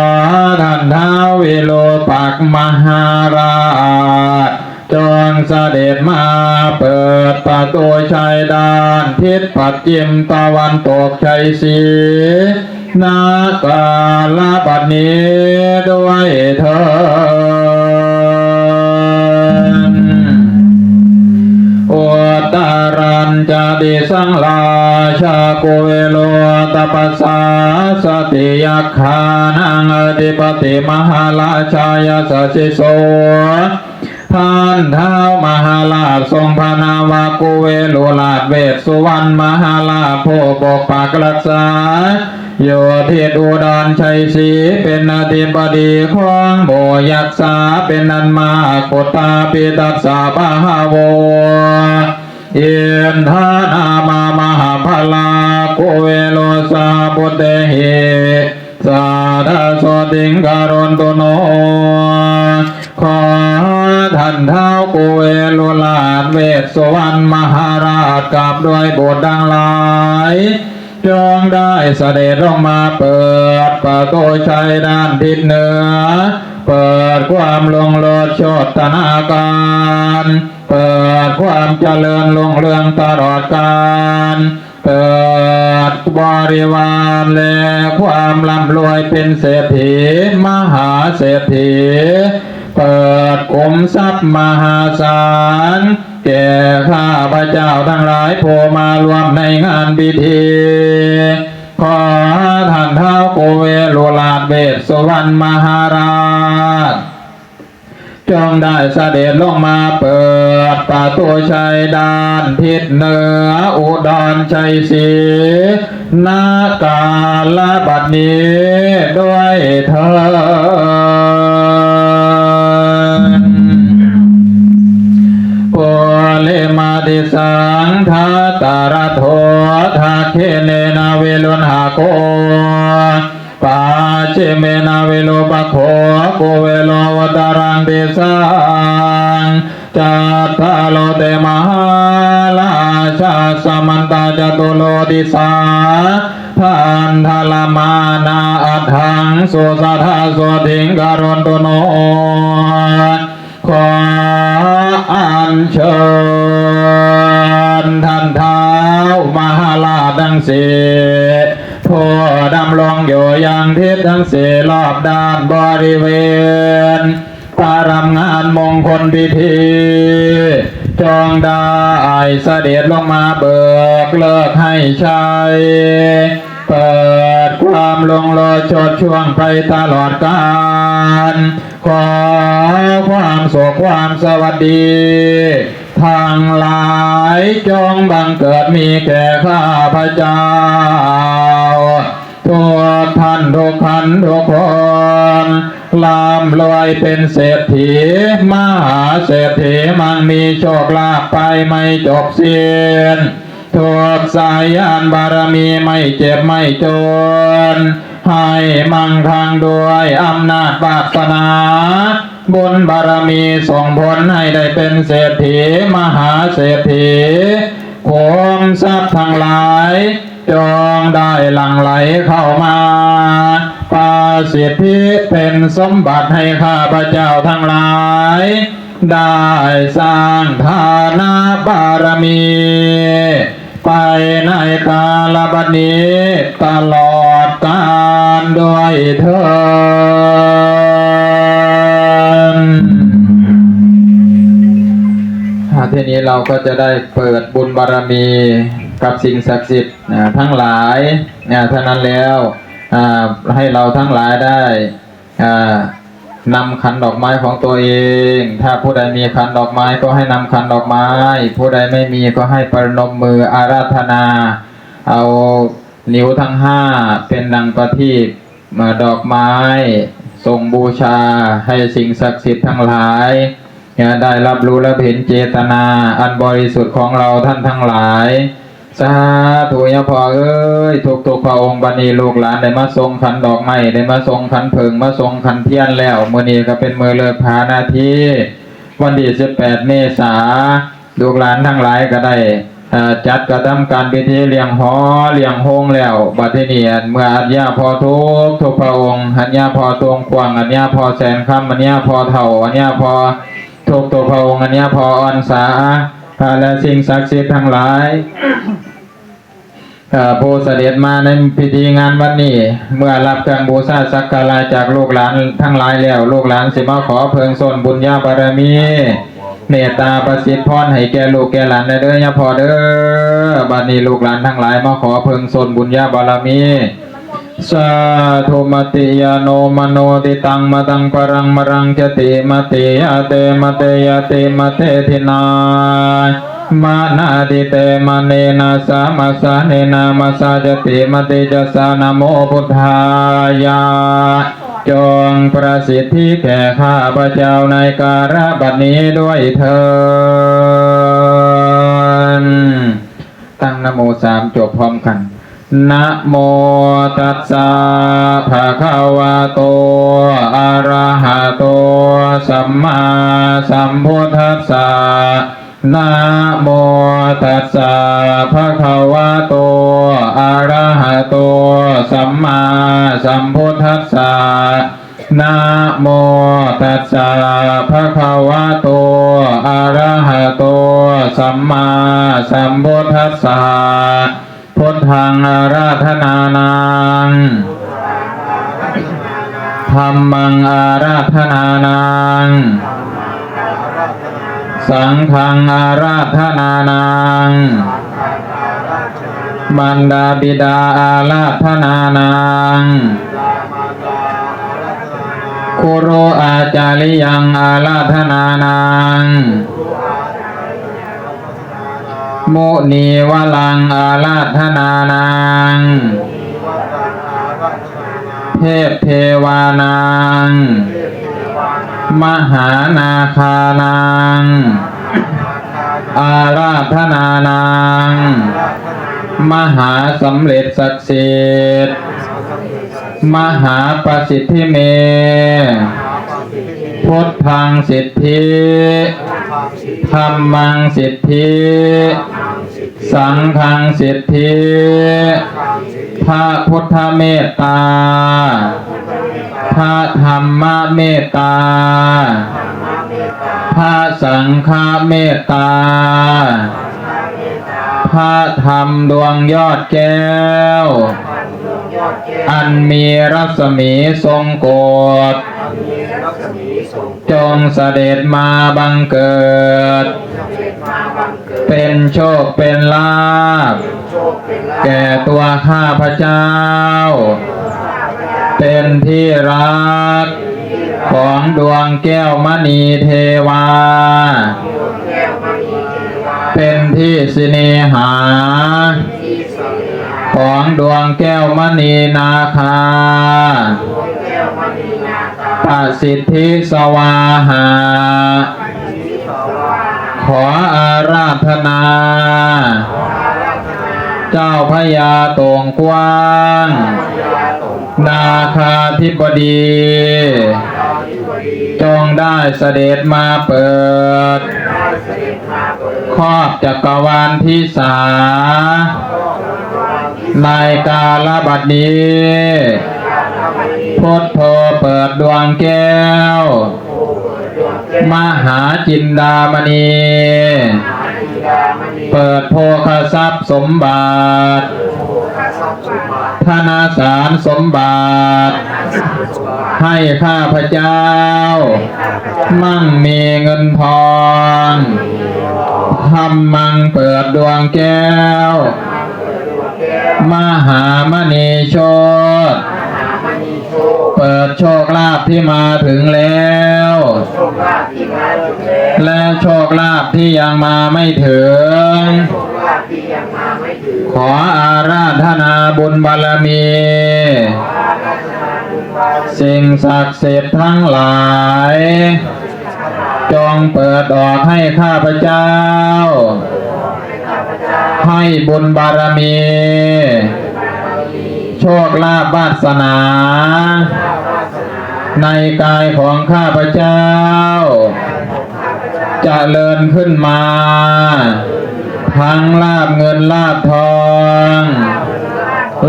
ท่านท้าววิรูปักษ์มหาราช จงเสด็จมาเปิดประตูชัยด้านทิศปัจฉิมตะวันตกชัยศรี ณ กาลบัดนี้ด้วยเทอญ อุตตรัญจาติสังราชา กุเวโรตปัสสาสติ ยักขานังอธิปติ มหาราชายาสสิโส ท่านท้าวมหาราชทรงพระนามว่ากุเวรุราชเวสสุวรรณมหาราช ผู้ปกปักรักษา อยู่ที่อุดรชัยศรี เป็นอธิบดีของหมู่ยักษ์สาเป็นอันมาก ปุตตาปิตัสสะ บาหโว อินทานามะ มหาพลา กุเวโร สหปุตเตหิ สาทาโสติง กะรันตุโน ขอท่านท้าวกุเวรุราชเวสสุวรรณมหาราชกับด้วยบุตรทั้งหลาย จงได้เสด็จลงมาเปิดประตูชัยด้านทิศเหนือ เปิดความรุ่งโรจน์โชตนาการ เปิดความเจริญรุ่งเรืองตลอดกาล เปิดบริวารและความร่ำรวยเป็นเศรษฐี มหาเศรษฐี เปิดขุมทรัพย์มหาศาล แก่ข้าพเจ้าทั้งหลายผู้มาร่วมในงานพิธี ขอท่านท้าวกุเวรุราชเวสสุวรรณมหาราช จงได้เสด็จลงมาเปิดประตูชัยด้านทิศเหนืออุดรชัยศรี ณ กาลบัดนี้ด้วยเทอญ ปุริมาทิสัง ทัตตรโถ ทักขิเณนะ วิรุหโข ปัจฉิเมนะ วิรูปโข กุเวโร อุตตรังทิสัง จัตตาโร เต มหาราชา สมันตา จตุโร ทิสา พันธลมานา อัฏฐัง สุสาทา โสติง กะโรนตุ โน ขออัญเชิญท่านท้าวมหาราชทั้งสี่ ผู้ดำรงอยู่ยังทิศทั้งสี่รอบด้านบริเวณ พระรำงานมงคลพิธี จงได้เสด็จลงมาเบิกฤกษ์ให้ชัย เปิดความรุ่งโรจน์โชติช่วงไปตลอดกาล ขอความสุขความสวัสดี ทั้งหลายจงบังเกิดมีแก่ข้าพเจ้า ทุกท่านทุกคนทุกคน ร่ำรวยเป็นเศรษฐี มหาเศรษฐี มั่งมีโชคลาภไปไม่จบสิ้น ทุกสายญาณบารมีไม่เจ็บไม่จน ให้มั่งคั่งด้วยอำนาจวาสนา บุญบารมีส่งผลให้ได้เป็นเศรษฐี มหาเศรษฐี ขุมทรัพย์ทั้งหลาย จงได้หลั่งไหลเข้ามา ประสิทธิเป็นสมบัติให้ข้าพเจ้าทั้งหลาย ได้สร้างทานบารมี ไปในกาลบัดนี้ตลอดกาลด้วยเทอญ อ่า ทีนี้เราก็จะได้เปิดบุญบารมีกับสิ่งศักดิ์สิทธิ์ อ่า ทั้งหลาย อ่า เท่านั้นแล้ว อ่า ให้เราทั้งหลายได้ อ่า นำขันดอกไม้ของตัวเอง ถ้าผู้ใดมีขันดอกไม้ก็ให้นำขันดอกไม้ ผู้ใดไม่มีก็ให้ประนมมืออาราธนา เอานิ้วทั้งห้าเป็นดังประทีป มาดอกไม้ ส่งบูชาให้สิ่งศักดิ์สิทธิ์ทั้งหลาย ได้รับรู้รับเห็นเจตนาอันบริสุทธิ์ของเราท่านทั้งหลาย สาธุ ยาพ่อเอ้ย ทุกๆพระองค์ บัดนี้ลูกหลานได้มาส่งขันดอกไม้ ได้มาส่งขันผึ้ง มาส่งขันเทียนแล้ว มื้อนี้ก็เป็นมื้อเลิกผานาที วันที่สิบแปดเมษา ลูกหลานทั้งหลายก็ได้ เอ่อ จัดกระทำการพิธีเลี้ยงหอเลี้ยงโฮงแล้ว บัดทีนี้เมื่ออัญญาพ่อทุกทุกพระองค์ อัญญาพ่อตวงกว้าง อัญญาพ่อแสนคำ อัญญาพ่อเฒ่า อัญญาพ่อทุกทุกพระองค์ อัญญาพ่ออ่อนสา และสิ่งศักดิ์สิทธิ์ทั้งหลาย เอ่อ ผู้เสด็จมาในพิธีงานวันนี้ เมื่อรับเครื่องบูชาสักการะจากลูกหลานทั้งหลายแล้ว ลูกหลานสิมาขอเพิ่งส่วนบุญญาบารมี เมตตาประสิทธิ์พรให้แก่ลูกแก่หลานได้เด้อยาพ่อเด้อ บัดนี้ลูกหลานทั้งหลายมาขอเพิ่งส่วนบุญญาบารมี สาธุ มติยาโนมโนติตังมะตังปรังมะรังจติมติยาเตมะเตยาติมะเตทินา มะนาทิเตมะเนนะสามัสสะเนนะมัสสะจติมติจัสสะ นะโมพุทธายะ จงประสิทธิแก่ข้าพเจ้าในกาลบัดนี้ด้วยเทอญ ตั้งนะโมสามจบพร้อมกัน นะโมตัสสะ ภะคะวะโต อะระหะโต สัมมาสัมพุทธัสสะ นะโมตัสสะ ภะคะวะโต อะระหะโต สัมมาสัมพุทธัสสะ นะโมตัสสะ ภะคะวะโต อะระหะโต สัมมาสัมพุทธัสสะ พุทธังอาราธนานัง ธัมมังอาราธนานัง สังฆังอาราธนานัง มารดาบิดาอาราธนานัง คุรุอาจาริยังอาราธนานัง มุนีวรังอาราธนานัง เทพเทวานัง มหานาคานัง อาราธนานัง มหาสำเร็จศักดิ์สิทธิ์ มหาประสิทธิเม พุทธังสิทธิ ธัมมังสิทธิ สังฆังสิทธิ พระพุทธเมตตา พระธรรมเมตตา พระสังฆเมตตา พระธรรมดวงยอดแก้ว อันมีรัศมีทรงกฎ จงเสด็จมาบังเกิด เป็นโชคเป็นลาภ แก่ตัวข้าพเจ้า เป็นที่รัก ของดวงแก้วมณีเทวา เป็นที่สิเนหา ของดวงแก้วมณีนาคา ประสิทธิสวาหา ขออาราธนา เจ้าพญาโต่งกว้าง นาคาธิบดี จงได้เสด็จมาเปิด ครอบจักรวาลทิสา ในกาลบัดนี้ พุทโธเปิดดวงแก้ว มหาจินดามณี เปิดโภคทรัพย์สมบัติ ธนสารสมบัติ ให้ข้าพเจ้า มั่งมีเงินทอง ธัมมังเปิดดวงแก้ว มหามณีโชติ เปิดโชคลาภที่มาถึงแล้ว และโชคลาภที่ยังมาไม่ถึง ขออาราธนาบุญบารมี สิ่งศักดิ์สิทธิ์ทั้งหลาย จงเปิดออกให้ข้าพเจ้า ให้บุญบารมี โชคลาภวาสนา ในกายของข้าพเจ้า เจริญขึ้นมา ทั้งลาภเงินลาภทอง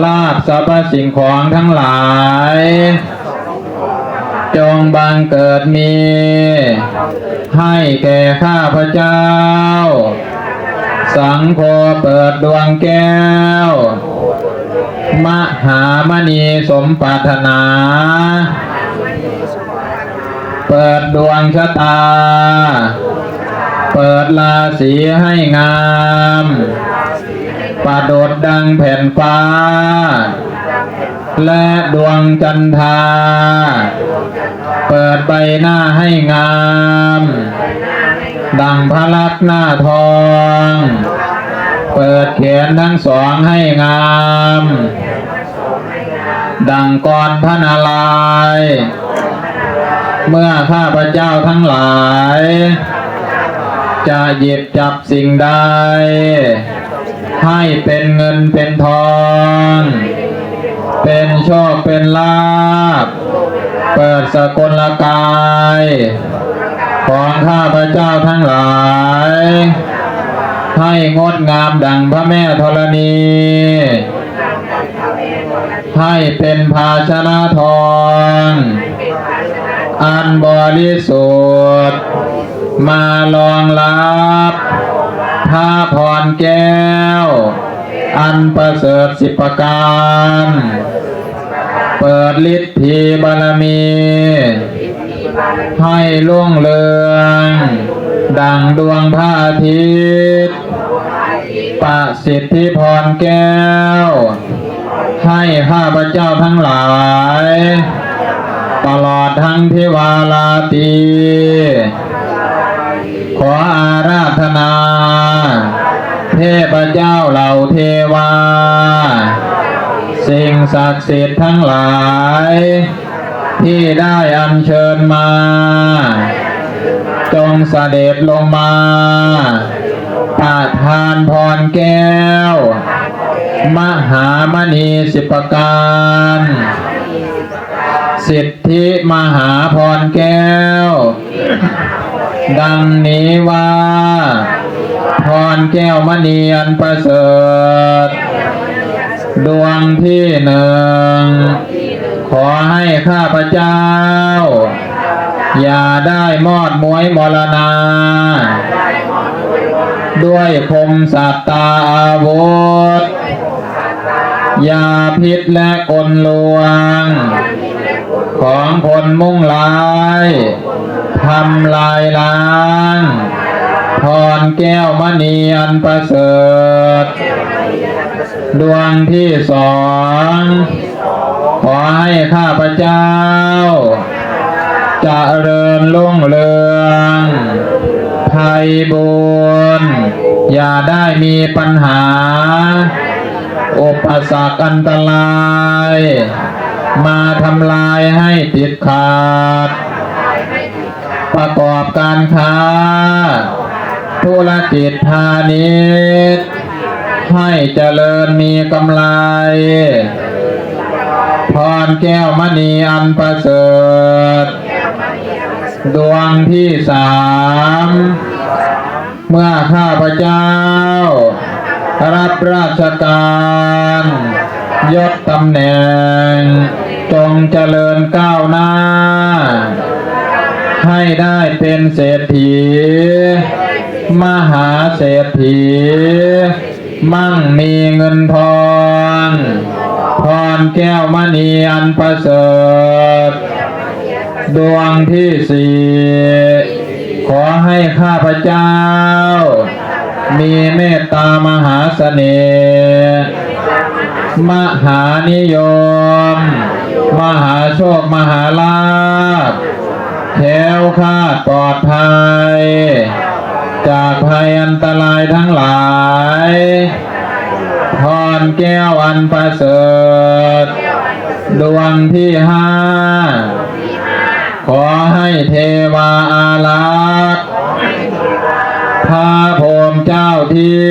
ลาภสรรพสิ่งของทั้งหลาย จงบังเกิดมี ให้แก่ข้าพเจ้า สังโฆเปิดดวงแก้ว มหามณีสมปรารถนา เปิดดวงชะตา เปิดราศีให้งาม ประดุจดังแผ่นฟ้า และดวงจันทรา เปิดใบหน้าให้งาม ดังพระลักษณ์หน้าทอง เปิดแขนทั้งสองให้งาม ดังกรพระนารายณ์ เมื่อข้าพเจ้าทั้งหลาย จะหยิบจับสิ่งใด ให้เป็นเงินเป็นทอง เป็นโชคเป็นลาภ เปิดสกลกาย ของข้าพเจ้าทั้งหลาย ให้งดงามดังพระแม่ธรณี ให้เป็นภาชนะทอง อันบริสุทธิ์ มารองรับ พระพรแก้ว อันประเสริฐสิบประการ เปิดฤทธีบารมี ให้รุ่งเรือง ดังดวงพระอาทิตย์ ประสิทธิพรแก้ว ให้ข้าพเจ้าทั้งหลาย ตลอดทั้งเทวาราตรี ขออาราธนา เทพเจ้าเหล่าเทวา สิ่งศักดิ์สิทธิ์ทั้งหลาย ที่ได้อัญเชิญมา จงเสด็จลงมา ประทานพรแก้ว มหามณีสิบประการ สิทธิมหาพรแก้ว ดังนี้ว่า พรแก้วมณีอันประเสริฐ ดวงที่หนึ่ง ขอให้ข้าพเจ้า อย่าได้มอดม้วยมรณา ด้วยคมสัตตาอาวุธ ยาพิษและกลลวง ของคนมุ่งร้าย ทำลายล้าง พรแก้วมณีอันประเสริฐ ดวงที่สอง ขอให้ข้าพเจ้า เจริญรุ่งเรือง ไพบูลย์ อย่าได้มีปัญหา อุปสรรคอันตราย มาทำลายให้ติดขาด ประกอบการค้า ธุรกิจพาณิชย์ ให้เจริญมีกำไร พรแก้วมณีอันประเสริฐ ดวงที่สาม เมื่อข้าพเจ้า รับราชการ ยศตำแหน่ง จงเจริญก้าวหน้า ให้ได้เป็นเศรษฐี มหาเศรษฐี มั่งมีเงินทอง พรแก้วมณีอันประเสริฐ ดวงที่สี่ ขอให้ข้าพเจ้า มีเมตตามหาเสน่ห์ มหานิยม มหาโชคมหาลาภ แคล้วคลาดปลอดภัย จากภัยอันตรายทั้งหลาย พรแก้วอันประเสริฐ ดวงที่ห้า ขอให้เทวาอารักษ์ พระพรหมเจ้าที่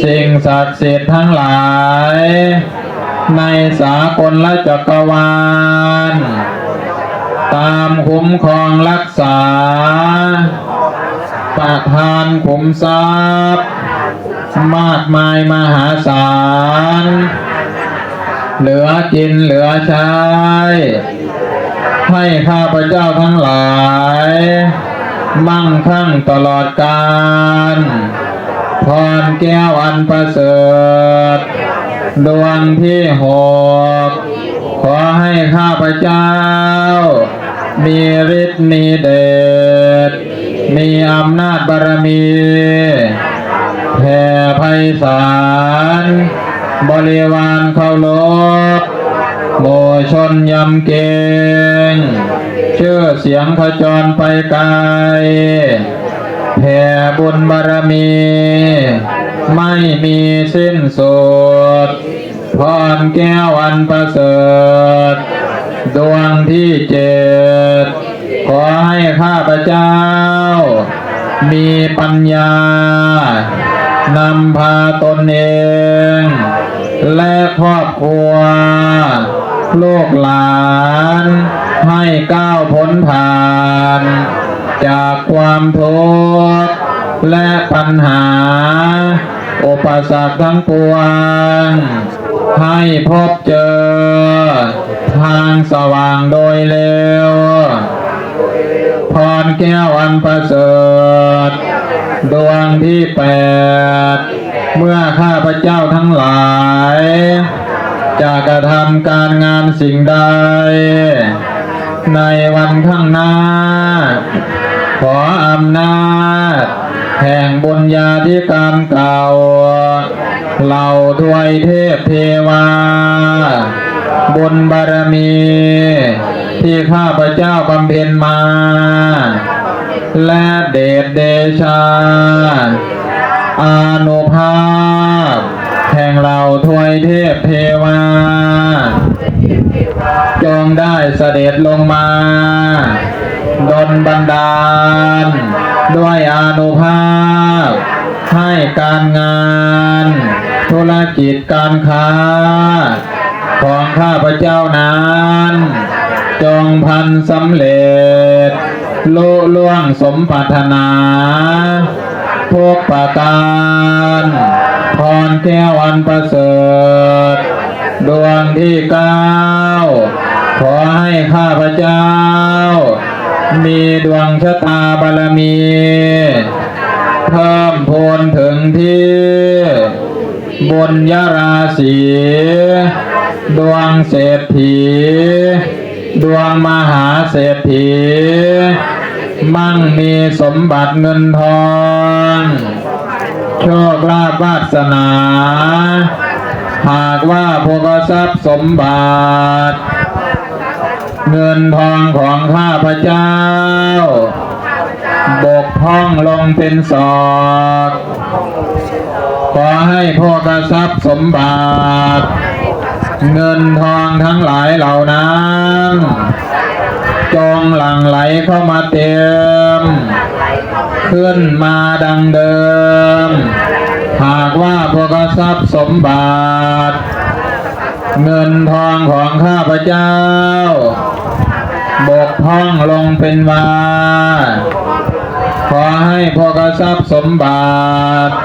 สิ่งศักดิ์สิทธิ์ทั้งหลาย ในสากลจักรวาล ตามคุ้มครองรักษา ประทานขุมทรัพย์ มากมายมหาศาล เหลือกินเหลือใช้ ให้ข้าพเจ้าทั้งหลาย มั่งคั่งตลอดกาล พรแก้วอันประเสริฐ ดวงที่หก ขอให้ข้าพเจ้า มีฤทธิ์มีเดช มีอำนาจบารมี แผ่ไพศาล บริวารเคารพ หมู่ชนยำเกรง ชื่อเสียงขจรไปไกล แผ่บุญบารมี ไม่มีสิ้นสุด พรแก้วอันประเสริฐ ดวงที่เจ็ด ขอให้ข้าพเจ้า มีปัญญา นำพาตนเอง และครอบครัว ลูกหลาน ให้ก้าวพ้นผ่าน จากความทุกข์ และปัญหา อุปสรรคทั้งปวง ให้พบเจอ ทางสว่างโดยเร็ว พรแก้วอันประเสริฐ ดวงที่แปด เมื่อข้าพเจ้าทั้งหลาย จะกระทำการงานสิ่งใด ในวันข้างหน้า ขออำนาจ แห่งบุญญาธิการเก่า เหล่าทวยเทพเทวา บุญบารมีที่ข้าพเจ้าบำเพ็ญมา และเดชเดชา อานุภาพแห่งเหล่าทวยเทพเทวา จงได้เสด็จลงมา ดลบันดาล ด้วยอานุภาพ ให้การงาน ธุรกิจการค้า ของข้าพเจ้านั้น จงพลันสำเร็จ ลุล่วงสมปรารถนา ทุกประการ พรแก้วอันประเสริฐ ดวงที่เก้า ขอให้ข้าพเจ้า มีดวงชะตาบารมี เพิ่มพูนถึงที่ บุญญาราศี ดวงเศรษฐี ดวงมหาเศรษฐี มั่งมีสมบัติเงินทอง โชคลาภวาสนา หากว่าโภคทรัพย์สมบัติ เงินทองของข้าพเจ้า บกพร่องลงเป็นศอก ขอให้โภคทรัพย์สมบัติ เงินทองทั้งหลายเหล่านั้น จงหลั่งไหลเข้ามาเต็ม ขึ้นมาดังเดิม หากว่าโภคทรัพย์สมบัติ เงินทองของข้าพเจ้า บกพร่องลงเป็นวา ขอให้โภคทรัพย์สมบัติ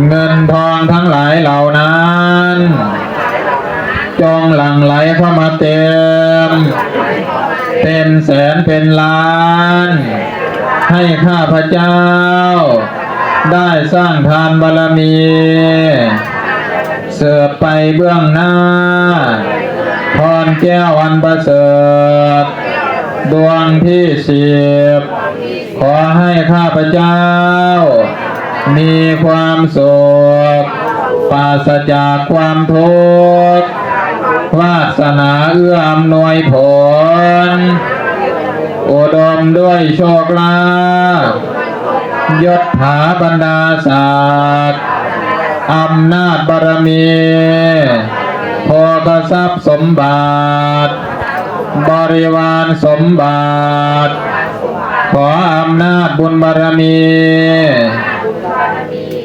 เงินทองทั้งหลายเหล่านั้น จงหลั่งไหลเข้ามาเต็ม เป็นแสนเป็นล้าน ให้ข้าพเจ้า ได้สร้างทานบารมี สืบไปเบื้องหน้า พรแก้วอันประเสริฐ ดวงที่สิบ ขอให้ข้าพเจ้า มีความสุข ปราศจากความทุกข์ วาสนาเอื้ออำนวยผล อุดมด้วยโชคลาภ ยศถาบรรดาศักดิ์ อำนาจบารมี โภคทรัพย์สมบัติ บริวารสมบัติ ขออำนาจบุญบารมี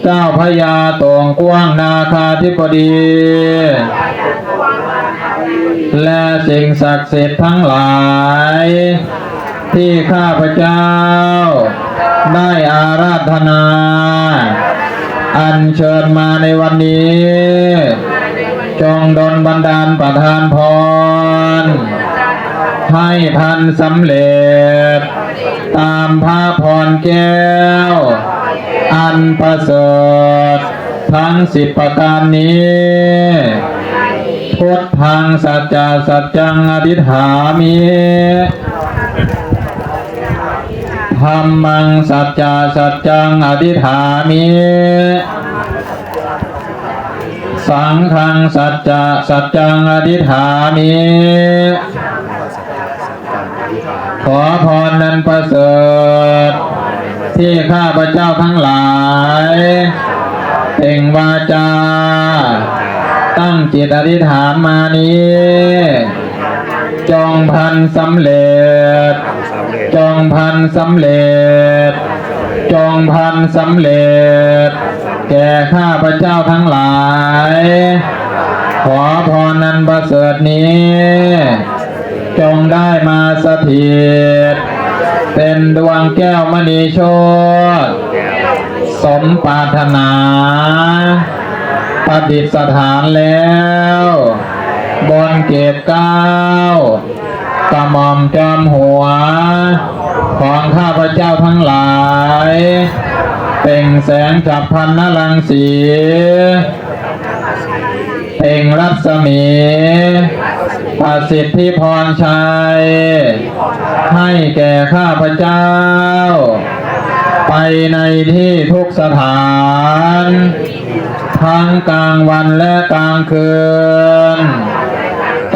เจ้าพญาโต่งกว้างนาคาธิบดี และสิ่งศักดิ์สิทธิ์ทั้งหลาย ที่ข้าพเจ้า ได้อาราธนา อัญเชิญมาในวันนี้ จงดลบันดาลประทานพร ให้พลันสำเร็จ ตามพระพรแก้ว อันประเสริฐ ทั้งสิบประการนี้ พุทธังสัจจะสัจจังอธิษฐามิ ธัมมังสัจจะสัจจังอธิษฐามิ สังฆังสัจจะสัจจังอธิษฐามิ ขอพรนั้นประเสริฐ ที่ข้าพเจ้าทั้งหลาย เปล่งวาจา ตั้งจิตอธิษฐานมานี้ จงพลันสำเร็จ จงพลันสำเร็จ จงพลันสำเร็จ แก่ข้าพเจ้าทั้งหลาย ขอพรนั้นประเสริฐนี้ จงได้มาสถิต เป็นดวงแก้วมณีโชติ สมปรารถนา ประดิษฐานแล้ว บนเกศเกล้า กระหม่อมจอมหัว ของข้าพเจ้าทั้งหลาย เปล่งแสงจักพันนรังสี เปล่งรัศมี ประสิทธิพรชัย ให้แก่ข้าพเจ้า ไปในที่ทุกสถาน ทั้งกลางวันและกลางคืน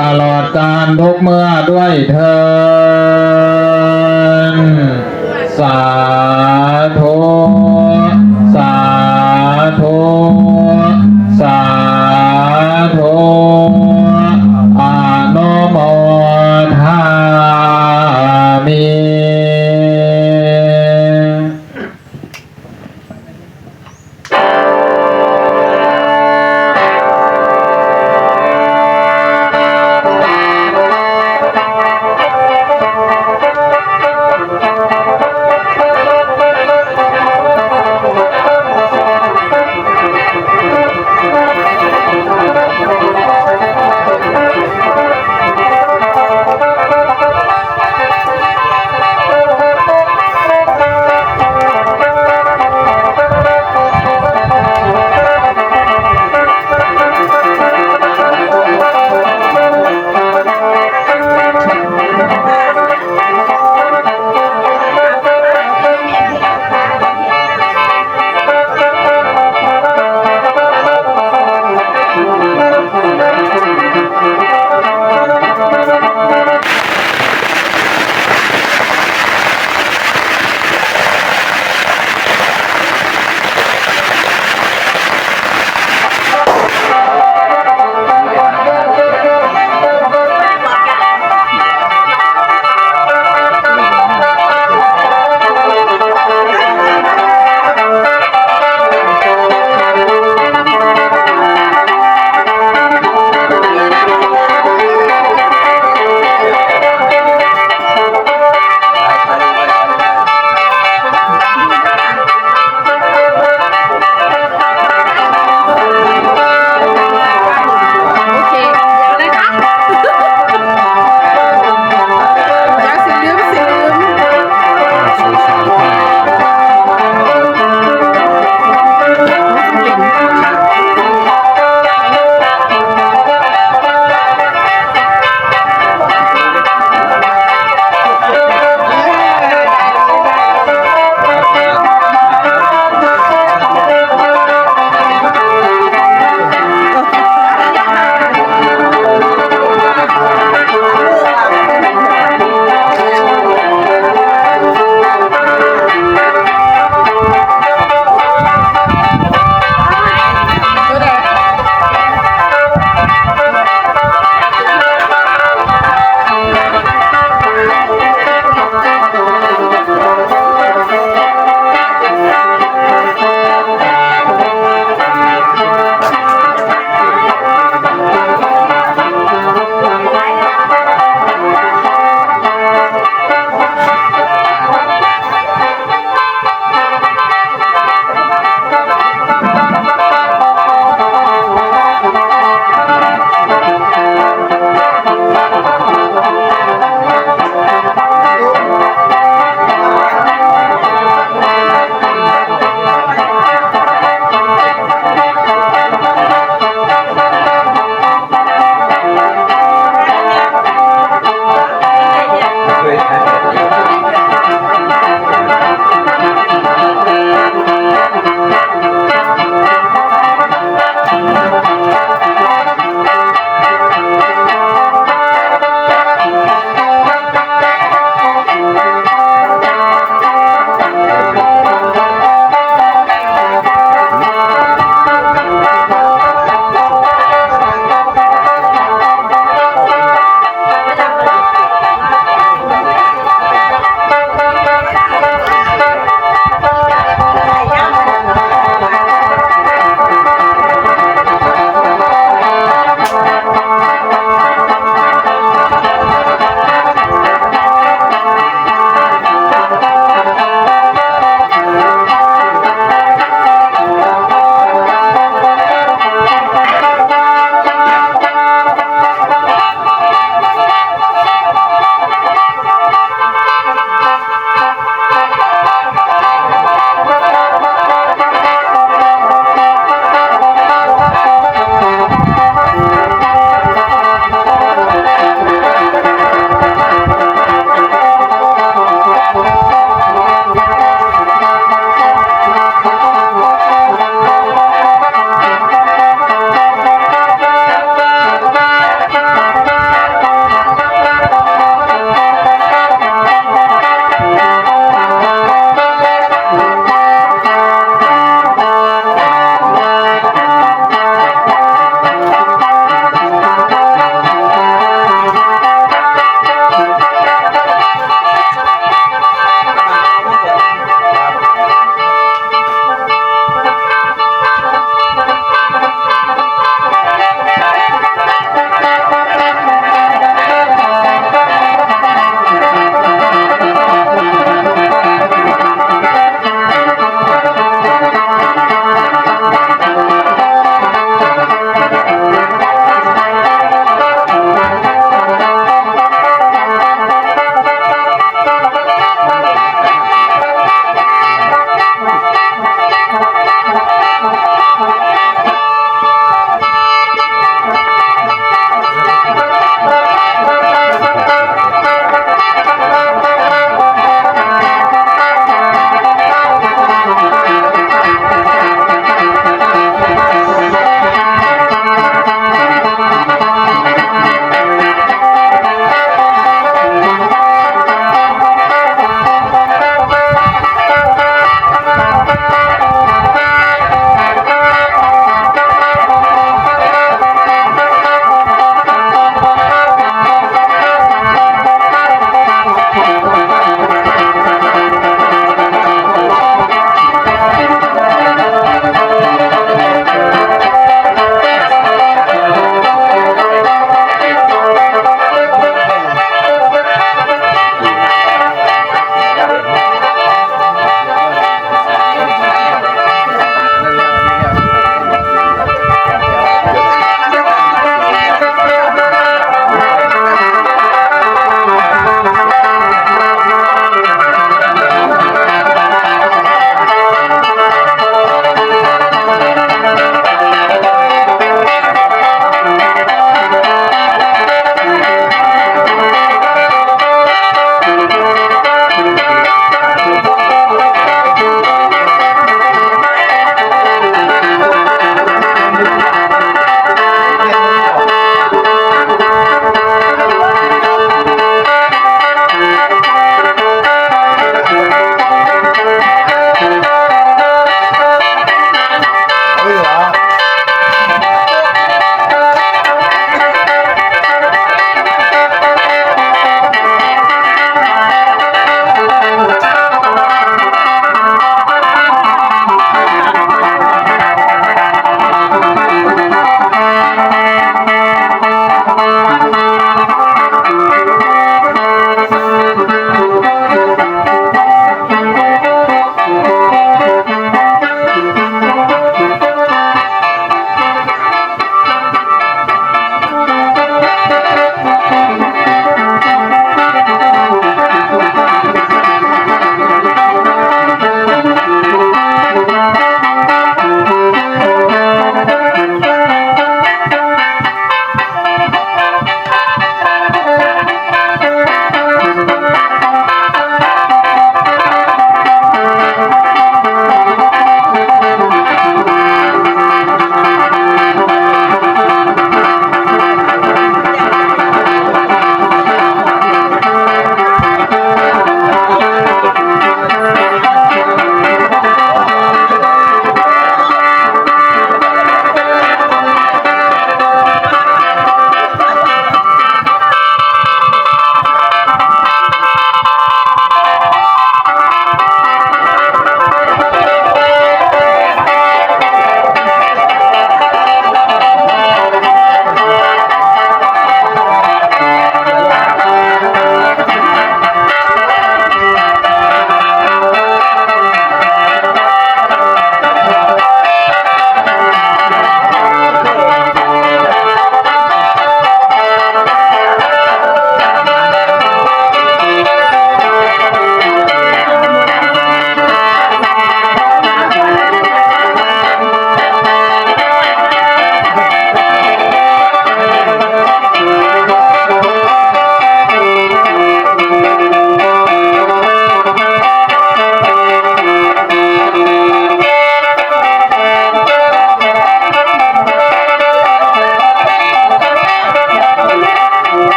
ตลอดกาลทุกเมื่อด้วยเทอญ สาธุ สาธุ สาธุ อนุโมทามิ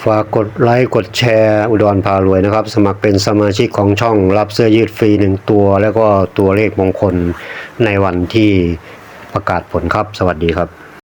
ฝากกดไลค์กดแชร์อุดรพารวยนะครับ สมัครเป็นสมาชิกของช่อง รับเสื้อยืดฟรีหนึ่งตัว แล้วก็ตัวเลขมงคลในวันที่ประกาศผลครับ สวัสดีครับ